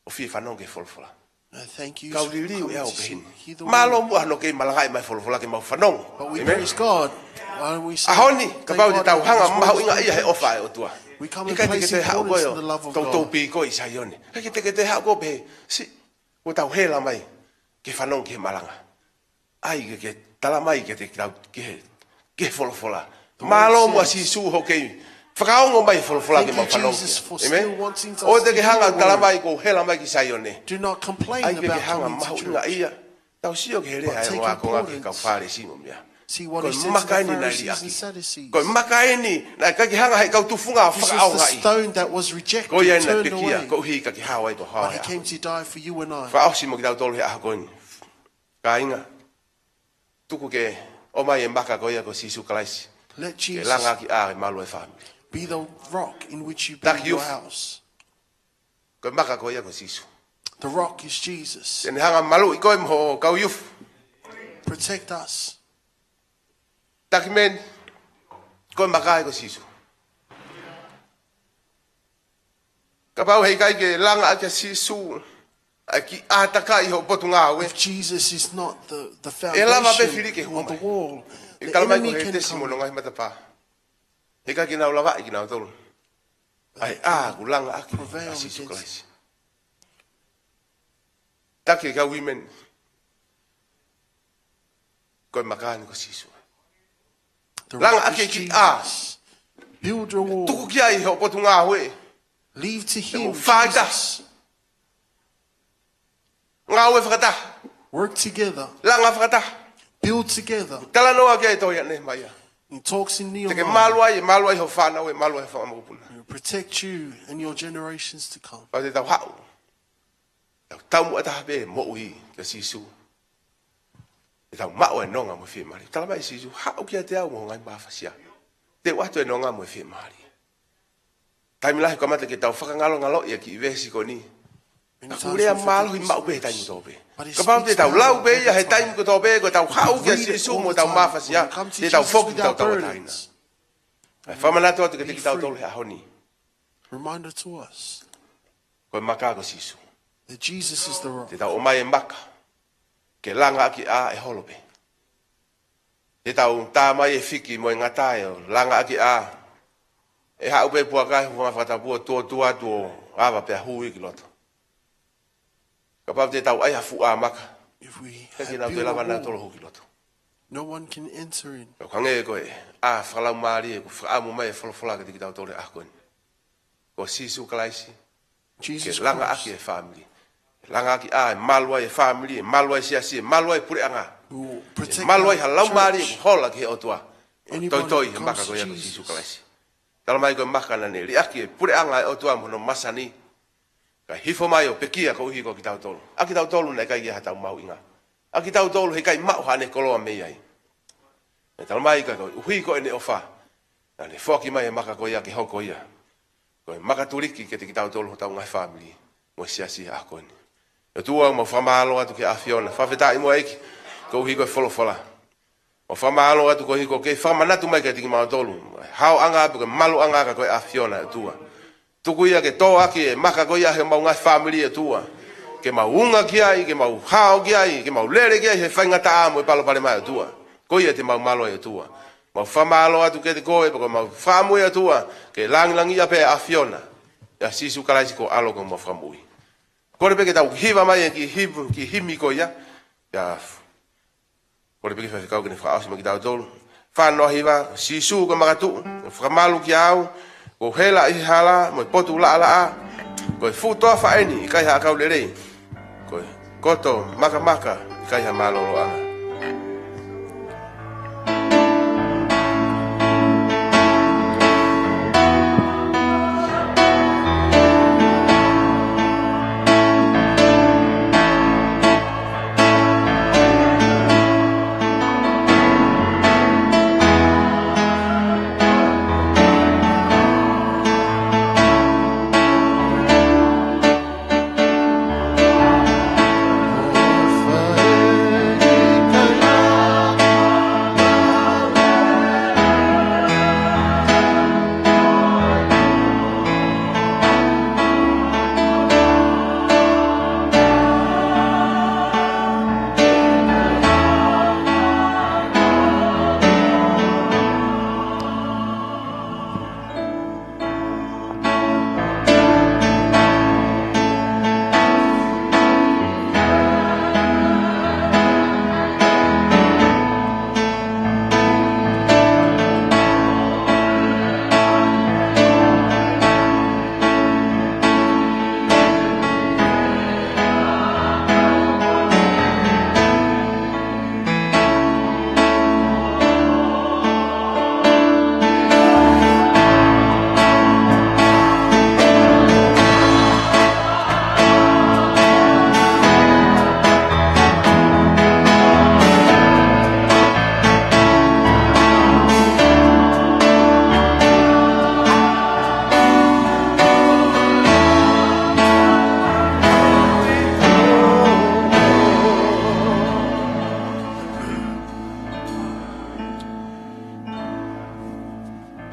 ʻo fie fanongo ki he folofola. Kau liliu ʻe au ʻo pehē ni, mālō muʻa hono kei malangaʻi mai e folofola ke mau fanongo. ʻĒmeni. ʻAho ni, kapau te tau hanga ʻo mahuʻingaʻia he ʻofa ʻa e ʻOtua, ʻikai te ke toe haʻu koe ʻo toutou pīkoi ʻi Saione. ʻIkai te ke toe haʻu koe ʻo pehē, siʻi, kuo tau hela mai ke fanongo ki he malanga. ʻAi ke, ke talamai ke te tau, ki he, ki he folofola. Mālō muʻa Sīsū hoʻo kei fakaongo mai e folofola ke mau fanongo ki ai. ʻĒmeni. ʻOua te ke hanga ʻo talamai kuo u hela mai ki Saione. ʻAi ke ke hanga ʻo mahuʻingaʻia. Tau sio ki he lea ʻa e ongo ākonga ki he kau Fālesi mo meʻa. Ko e maka eni naʻe liʻaki. Ko e maka eni naʻe ʻikai ke hanga ʻe he kau tufunga ʻo fakaʻaongaʻi. Ko ia naʻe pekia koeʻuhi ka ke hao ai ko au. Fakaʻosi mo kitautolu he ʻaho ko eni. Kāinga, tuku ke ʻomai e maka ko ia ko Sīsū Kalaisi ke langa ʻaki ʻa e malu ʻo e fāmili. Taki youth. Ko e maka ko ia ko Sīsū. Te ne hanga ʻo maluʻi koe mo ho kau youth. Taki men, ko e maka ia ko Sīsū. Kapau heʻikai ke langa ʻaki ʻe Sīsū ʻa e kiʻi ʻātakai ʻi hoʻo potungāue, ʻe lava pē fili ke hū mai. ʻE talamai ko Hētesi mo hono ngaahi matapā, heʻikai ke nau lavaʻi kinautolu ʻa e ʻā kuo langa ʻaki ʻa Sīsū Kalaisi. Taki e kau women, ko e maka eni ko Sīsū. Langa ʻaki e kiʻi ʻā. Tuku ki ai hoʻo potungāue. Leave to him, Jesus. Ngāue fakataha. Work together. Langa fakataha. Build together. Talanoa ki ai e tohi ʻa Nehemaia. He talks in Nehemiah. Te ke malu ai, ʻe malu ai ho fānau, ʻe malu ai ho fanga mokopuna. He will protect you and your generations to come. Pea te tau haʻu, tau taumuʻa taha pē moʻui kia Sīsū, te tau maʻu e nonga mo e fiemālie. Talamai ʻe Sīsū, haʻu kiate au mo ho ngaahi mafasia, te u ʻoatu e nonga mo e fiemālie. Taimi lahi ʻoku kamata ke tau fakangalongaloʻi e kiʻi veesi ko eni. Ka ko e lea mālohi maʻu pē he taimi kotoa pē. Kapau te tau lau pē ia he taimi kotoa pē, ko ʻetau haʻu kia Sīsū mo ʻetau mafasia, te tau foki ki hotau tauʻatāina. ʻOku ou fakamanatu atu kiate kitautolu he ʻaho ni, Reminder to us ko e maka ko Sīsū. That Jesus is the rock. Te tau ʻomai e maka ke langa ʻaki ʻa e holo pē. Te tau tā mai e fiki mo e ngata ʻo langa ʻaki ʻa e haʻu pē puaka he funga fakatapu ʻo tuʻotuʻa atu ʻo ava pea hū ia ki loto. Kapau te tau ʻai ha fuʻu ʻā maka, If we ʻikai ke nau toe lava nautolu ʻo hū ki loto. No one can enter in. Ka ʻoku hangē ko e ʻā fakalaumālie ʻoku fakaʻamu mai e folofola kiate kitautolu he ʻaho ko eni. Ko Sīsū Kalaisi, ke langa ʻaki e fāmili. Langa ʻaki ʻa e malu ai e fāmili, e malu ai e siasi, e malu ai e puleʻanga. E malu ai ha laumālie ʻoku hola ki he ʻOtua. Toitoi he maka ko ia ko Sīsū Kalaisi. Tala mai ko e maka naʻa ne liʻaki e puleʻanga e ʻOtua mo hono masani. Kae hifo mai ʻo pekia koeʻuhi ko kitautolu. ʻA kitautolu naʻe ʻikai ke ʻi ai haʻatau mahuʻinga. ʻA kitautolu he ʻikai maʻu haʻane koloa mei ai. Naʻe tala mai ka koeʻuhi ko ʻene ʻofa, naʻa ne foaki mai e maka ko ia ke hoko ia ko e maka tuliki kiate kitautolu hotau ngaahi fāmili mo e siasi he ʻaho ko eni. ʻOtua, mau fakamālō atu ki he ʻAfiona. Fakafetaʻi mo e ʻEiki koeʻuhi ko e folofola. Mau fakamālō atu koeʻuhi ko e kei fakamanatu mai kiate kimautolu e haoʻanga pea ko e maluʻanga ka ko e ʻAfiona ʻOtua. Tuku ia ke tō ʻaki e maka ko ia he mau ngaahi fāmili ʻOtua. Ke mau unga ki ai, ke mau hao ki ai, ke mau lele ki ai he faingataʻa mo e palopalema ʻOtua. Ko ia te mau malu ai ʻOtua. Mau fakamālō atu kiate koe, pea ko e mau fakaʻamu ʻOtua, ke langilangiʻia pē ʻAfiona. ʻIa Sīsū Kalaisi ko e ʻAlo ko homau Fakamoʻui. Kole pē ke tau hiva mai e kiʻi hiva, kiʻi himi ko ia. ʻIa Kole pē ki he faifekau ke ne fakaʻosi mai kitautolu. Fā noa hiva. Sīsū ko e makatuʻu, fakamalu kiate au, kuo u hela ʻi he hala mo e potu laʻalaʻā. Ko e fuʻu toafa eni, ʻikai ha ʻakau lelei. Ko e koto makamaka, ʻikai ha mālōlōʻanga.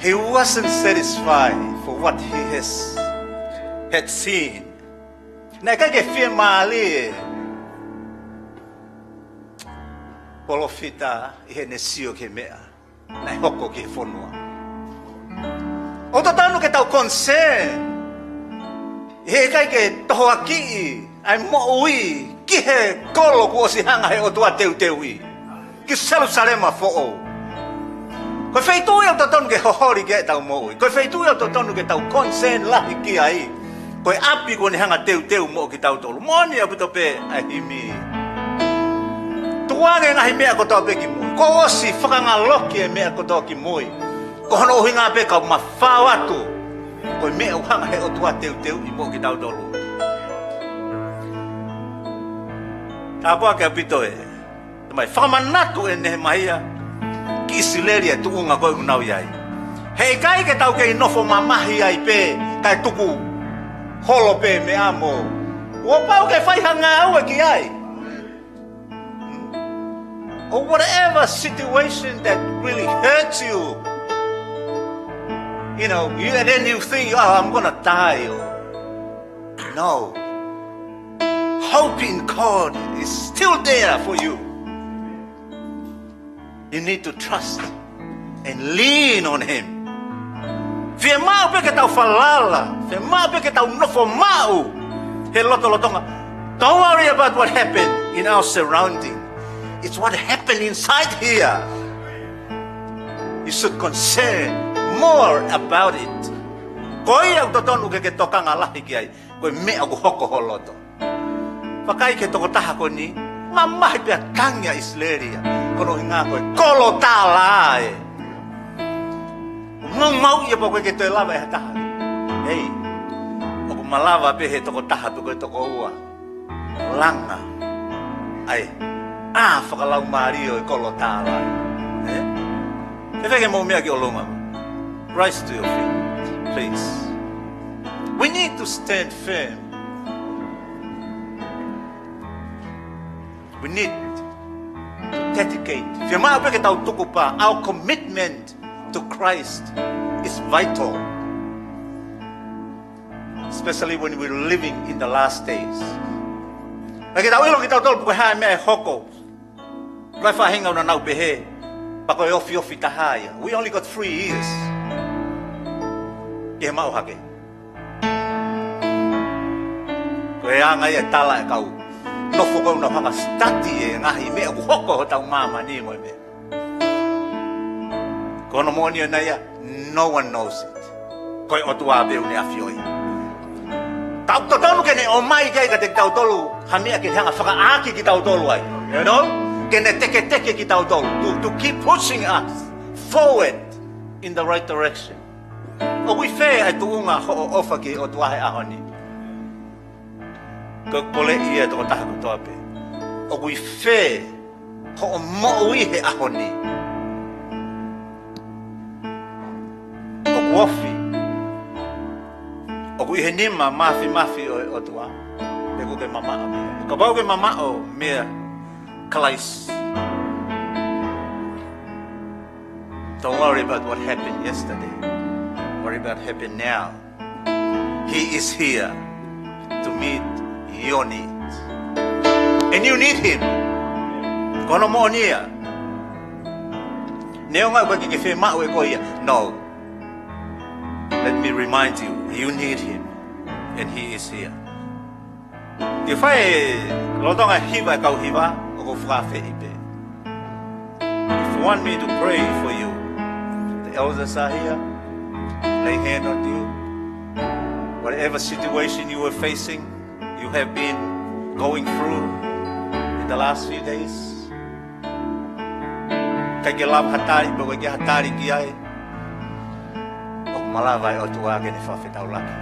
He wasn't satisfied for what he has, had seen. Naʻe ʻikai ke fiemālie e palōfita ʻi heʻene sio ki he meʻa naʻe hoko ki he fonua. ʻOku totonu ke tau concern ʻi he ʻikai ke tohoakiʻi ʻa e moʻui ki he kolo kuo ʻosi hanga he ʻOtua teuteuʻi, ki Selūsalema Foʻou. Ko e feituʻu ia ʻoku totonu ke hoholi ki ai ʻetau moʻui. Ko e feituʻu ia ʻoku totonu ke tau concern lahi ki ai. Ko e ʻapi kuo ne hanga teuteu moʻo kitautolu. Moʻoni ʻaupito pē ʻa e himi. Tukuange e ngaahi meʻa kotoa pē ki mui. Kuo ʻosi fakangaloki e meʻa kotoa ki mui. Ko hono ʻuhinga pē kau mafao atu. Ko e meʻa ʻoku hanga he ʻOtua teuteuʻi moʻo kitautolu. Tāpuaki ʻaupito e. Tamai, fakamanatu ʻe Nehemaia ki ʻIsileli e tuʻunga ko ē ʻoku nau ʻi ai. He ʻikai ke tau kei nofo mamahi ai pē, kae tuku holo pē meʻa mo. Kuo pau ke fai ha ngāue ki ai. Or whatever situation that really hurts you. You know, you, and then you think, "Oh, I'm gonna die." Or, no. Hope in God is still there for you. You need to trust and lean on Him. Fiemaʻu pē ke tau falala, fiemaʻu pē ke tau nofo maʻu he lotolotonga. Don't worry about what happened in our surrounding. It's what happened inside here. You should concern more about it. Ko ia ʻoku totonu ke ke tokanga lahi ki ai, ko e meʻa ʻoku hoko ho loto. Vakai ki he tokotaha ko eni, mamahi pea tangi ʻa ʻIsileli ia. Ko hono ʻuhinga ko e kolo tālā ē. Maumauʻi ia pea ʻoku ʻikai ke toe lava ʻe ha taha. Hei, ʻoku malava pē he tokotaha pe ko e tokoua. Langa. ʻAi, ʻa fakalaumālie ʻo e kolo tālā. Ē? Fēfē ke mou meʻa ki ʻolunga? Rise to your feet, please. We need to stand firm. We need to dedicate. Fiemaʻu pē ke tau tukupā. Our commitment to Christ is vital, especially when we're living in the last days. Naʻa ke tau ʻilo kitautolu pe ko e hā e meʻa ʻe hoko. Ko e faʻahinga ʻoku nau pehē, pea ko e ofiofi taha ia. We only got three years. Ke maʻu hake. Ko e anga ia e tala e kau nofo ko ē ʻoku nau hanga study e ngaahi meʻa ʻoku hoko hotau māmani mo e meʻa. Ko hono moʻoni ʻona ia, no one knows it. Ko e ʻOtua pē ʻoku ne ʻafioʻi. Ka ʻoku totonu ke ne ʻomai ki ai kiate kitautolu ha meʻa ke ne hanga fakaʻaki kitautolu ai. You know? Ke ne teketeke kitautolu. To, to keep pushing us forward in the right direction. ʻOku ʻi fē ʻa e tuʻunga hoʻo ʻofa ki he ʻOtua he ʻaho ni? Ko e poleʻi ia ʻa e tokotaha kotoa pē. ʻOku ʻi fē hoʻo moʻui he ʻaho ni? ʻOku ofi? ʻOku ʻi he nima mafimafi ʻo e ʻOtua? Pe ʻoku ke mamaʻo meia? Kapau ʻoku ke mamaʻo meia Kalaisi, don't worry about what happened yesterday. Worry about happen now. He is here to meet your needs. And you need Him. Ko hono moʻoni ia. Neongo ʻoku ʻikai ke ke fiemaʻu ʻe koe ia. No. Let me remind you, you need Him. And He is here. Ke fai e lolotonga hiva e kau hiva, ʻoku ou fakaafeʻi pē. If you want me to pray for you, the elders are here. Lay hand on you. Whatever situation you are facing, you have been going through in the last few days, ʻikai ke lava ha tali, pe ʻoku ʻikai ha tali ki ai. ʻOku malava e ʻOtua ke ne fakafetaulaki.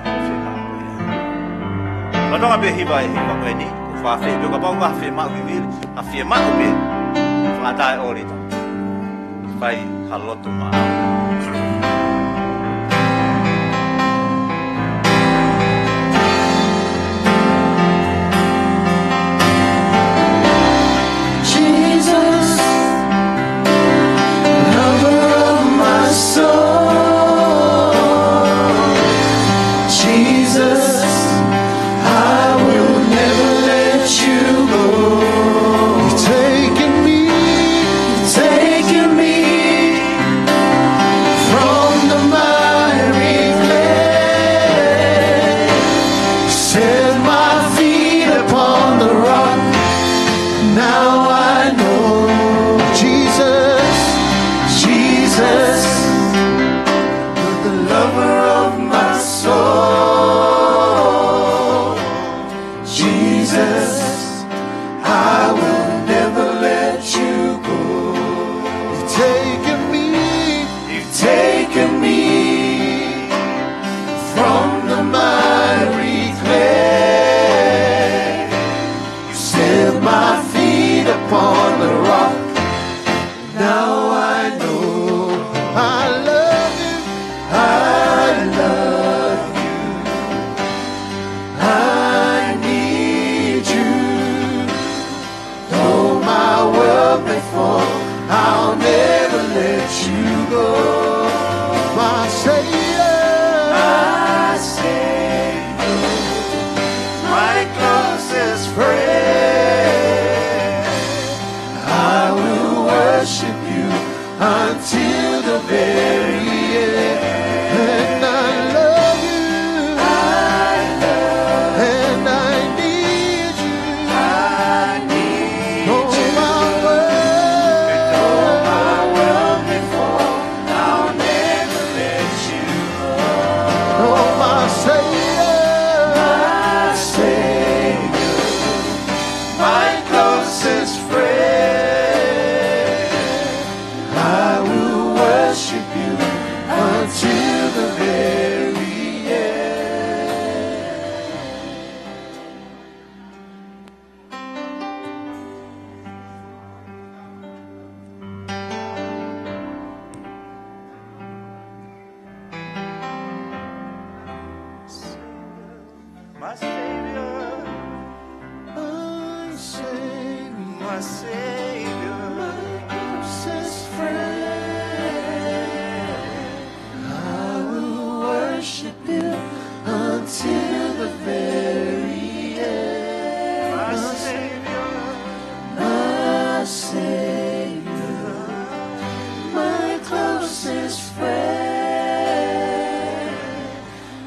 Lolotonga pē hiva e hiva ko eni, ʻoku ou fakaafeʻi pē kapau ʻoku ʻi ai ha fiemaʻu vivili, ha fiemaʻu pē. Fakataha ʻo lita. Fai ha lotu maʻau. Jesus, lover of my soul. Jesus, I will never let you go. You're taking me, you're taking me very end. And I love you. I love you. And I need you. I need you. Though my world, though my world may fall, I'll never let you go. Oh, my Savior. My Savior. My closest friend. I will worship you until the very end. My Savior, my Savior, my Savior, my closest friend. I will worship you until the very end. My Savior, my Savior, my closest friend.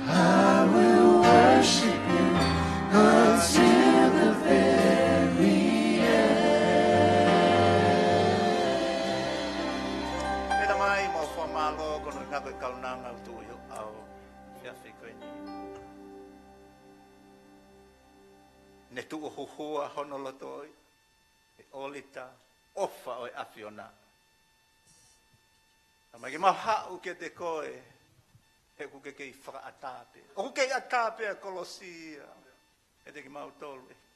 I will worship you until the very end. ʻE Tamai, mau fakamālō koeʻuhi ko e kaunanga ʻoku tuʻu ʻi ho ʻao he efiafi ko eni. Ne tuʻu huhua hono loto ʻi he ʻōlita ʻofa ʻo e ʻAfiona. Tamai, ke mau haʻu kiate koe, he ʻoku ke kei fakaʻatā pē. ʻOku kei ʻatā pē ʻa e kolosi ia ʻiate kimautolu, ʻEiki.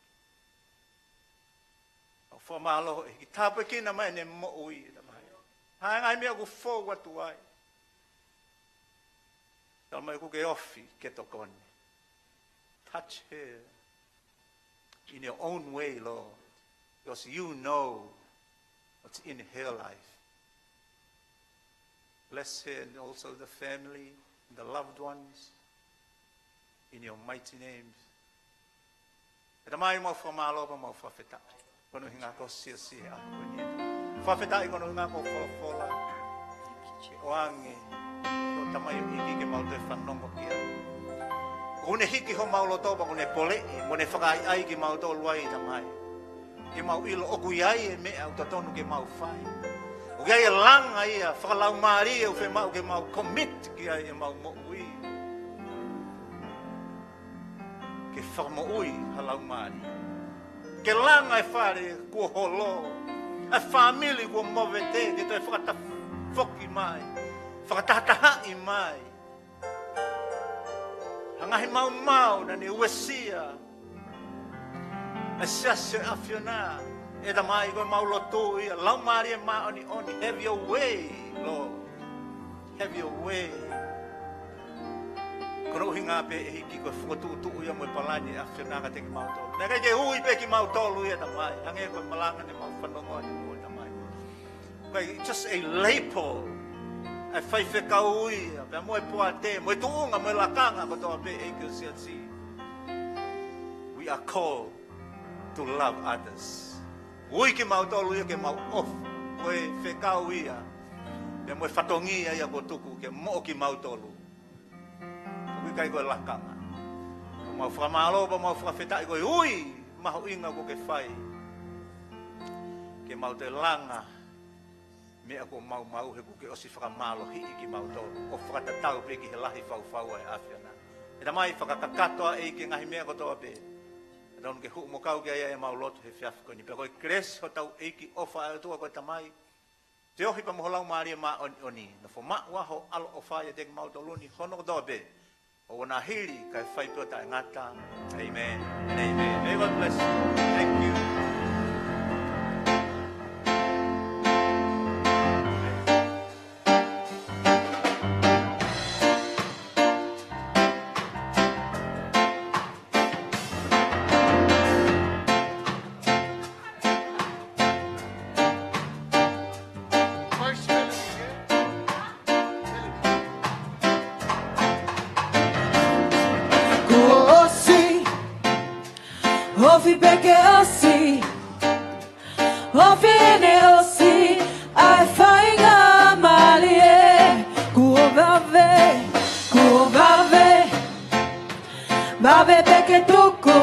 ʻOku fakamālō, ʻEiki, tāpuekina mai ʻene moʻui, Tamai. Hā e ngaahi meʻa ʻoku fou atu ai. Tamai, ʻoku ke ofi ke tokoni. Touch her in your own way, Lord, because you know what's in her life. Bless her and also the family, the loved ones, in your mighty name. ʻE Tamai, mau fakamālō pea mau fakafetaʻi koeʻuhi ko e siasi he ʻaho ko eni. Fakafetaʻi koeʻuhi ko e folofola. ʻOange, ʻo Tamai ʻEiki, ke mau toe fanongo ki ai. ʻOku ne hiki homau loto pea ʻoku ne poleʻi, mo ne fakaʻaiʻai kimautolu ai, Tamai. Ke mau ʻilo ʻoku ʻi ai e meʻa ʻoku totonu ke mau fai. ʻOku ʻi ai e langa ia fakalaumālie ʻoku fiemaʻu ke mau commit ki ai ʻemau moʻui. Ke fakamoʻui ha laumālie. Ke langa e fale kuo holo, e fāmili kuo movete, ke toe fakatafoki mai, fakatahatahaʻi mai. Ha ngaahi maumau naʻa ne uesia e siasi ʻo e ʻAfiona, ʻe Tamai, ko ʻemau lotu ia, Laumālie Māʻoniʻoni, have your way, Lord. Have your way. Ko hono ʻuhinga pē, ʻEiki, ko e fokotuʻutuʻu ia mo e palani ʻa e ʻAfiona kiate kimautolu. Naʻe ʻikai ke ui pē kimautolu ia, Tamai. Hangē ko e malanga ne mau fanongo atu ko ē, Tamai. Ko e just a label. ʻA e faifekau ia, pea mo e poate, mo e tuʻunga, mo e lakanga kotoa pē, ʻEiki, ʻo e siasi. We are called to love others. Ui kimautolu ia ke mau ʻofa. Ko e fekau ia, pea mo e fatongia ia kuo tuku ke moʻo kimautolu. ʻOku ʻikai ko e lakanga. Mau fakamālō pea mau fakafetaʻi ko e ui mahuʻinga kuo ke fai. Ke mau toe langa meʻa kuo mau maʻu he kuo ke ʻosi fakamālohiʻi kimautolu. ʻO fakatatau pē ki he lahi faufaua ʻa e ʻAfiona. ʻE Tamai, fakakakato ā, ʻEiki, e ngaahi meʻa kotoa pē ʻoku totonu ke hū mo kau ki ai ʻemau lotu he efiafi ko eni. Pea ko e kelesi hotau ʻEiki, ʻofa ʻa e ʻOtua ko e Tamai, feohi pea mo ho Laumālie Māʻoniʻoni, nofo maʻu ā ho ʻaloʻofa ʻiate kimautolu ni hono kotoa pē, ʻo ʻoua naʻa hili kae fai pē ʻo taʻengata. Amen. Amen. May God bless you. Thank you. Kuo ʻosi, ofi pē ke ʻosi, ofi ʻene ʻosi ʻa e faingamālie. Vave pē ke tuku,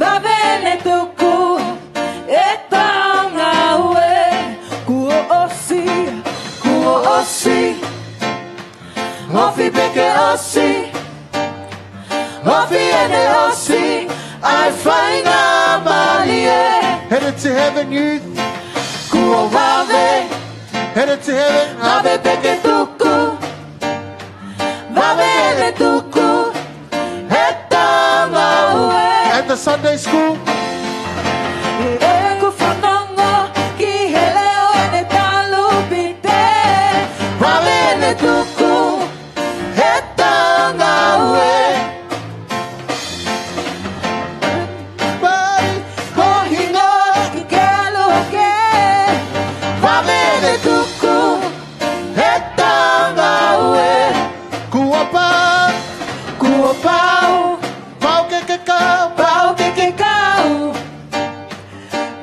vave ʻene tuku ʻetau ngāue. Kuo ʻosi, kuo ʻosi, ofi pē ke ʻosi, ofi ʻene ʻosi ʻa e faingamālie. Headed to heaven, youth. Kuo vave, headed to heaven, vave pē ke tuku, vave ʻene tuku ʻetau ngāue. And the Sunday school. ʻI heʻeku fanongo ki he leʻo ʻene talupite, vave ʻene tuku ʻetau ngāue. Mai, ko hingoa ke ke ʻalu hake, vave ʻene tuku ʻetau ngāue. Kuo pau, kuo pau, pau ke ke kau, pau ke ke kau,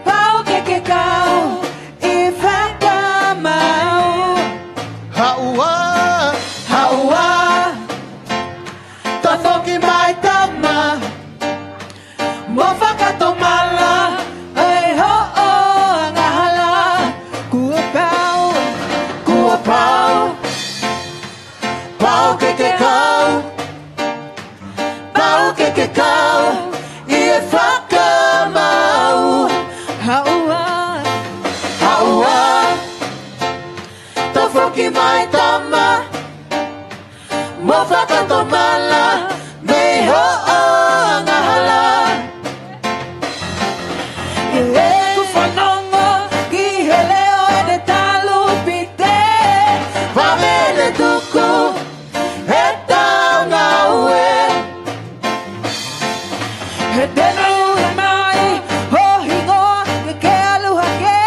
pau ke ke kau ʻi he fakamaau. Haʻu ā, haʻu ā, tafoki mai tama, mo fakatomala ʻa hoʻo angahala. Kuo pau, kuo pau, pau ke ke kau, pau ke ke kau ʻi he fakamaau. Haʻu ā, haʻu ā, tafoki mai tama, mo fakatomala mei hoʻo angahala. ʻI heʻeku fanongo ki he leʻo ʻene talupite, vave ʻene tuku ʻetau ngāue. He te ne ui mai ho hingoa ke ke ʻalu hake,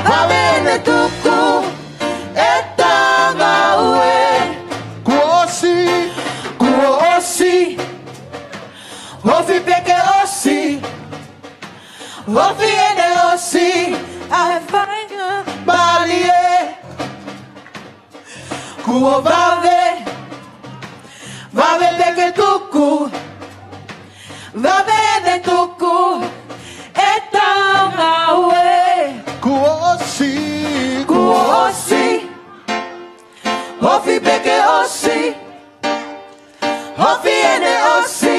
vave ʻene tuku ʻetau ngāue. Kuo ʻosi, kuo ʻosi, ofi pē ke ʻosi, ofi ʻene ʻosi ʻa e faingamālie. Kuo vave, vave pē ke tuku, vave ʻene tuku ʻetau ngāue. Kuo ʻosi, kuo ʻosi, ofi pē ke ʻosi, ofi ʻene ʻosi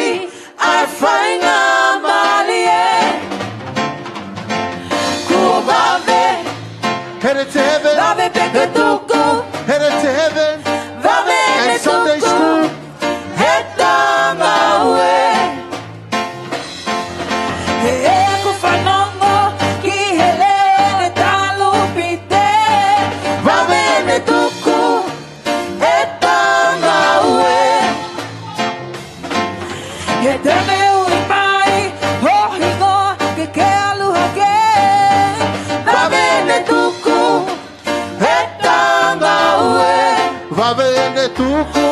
ʻa e faingamālie. Kuo vave, headed to heaven, vave pē ke tuku, headed to heaven, vave ʻene tuku ʻetau ngāue. Heʻeku fanongo ki he leʻo ʻene talupite, vave ʻene tuku ʻetau ngāue. He te ne ui mai ho hingoa ke ke ʻalu hake, vave ʻene tuku ʻetau ngāue. Vave ʻene tuku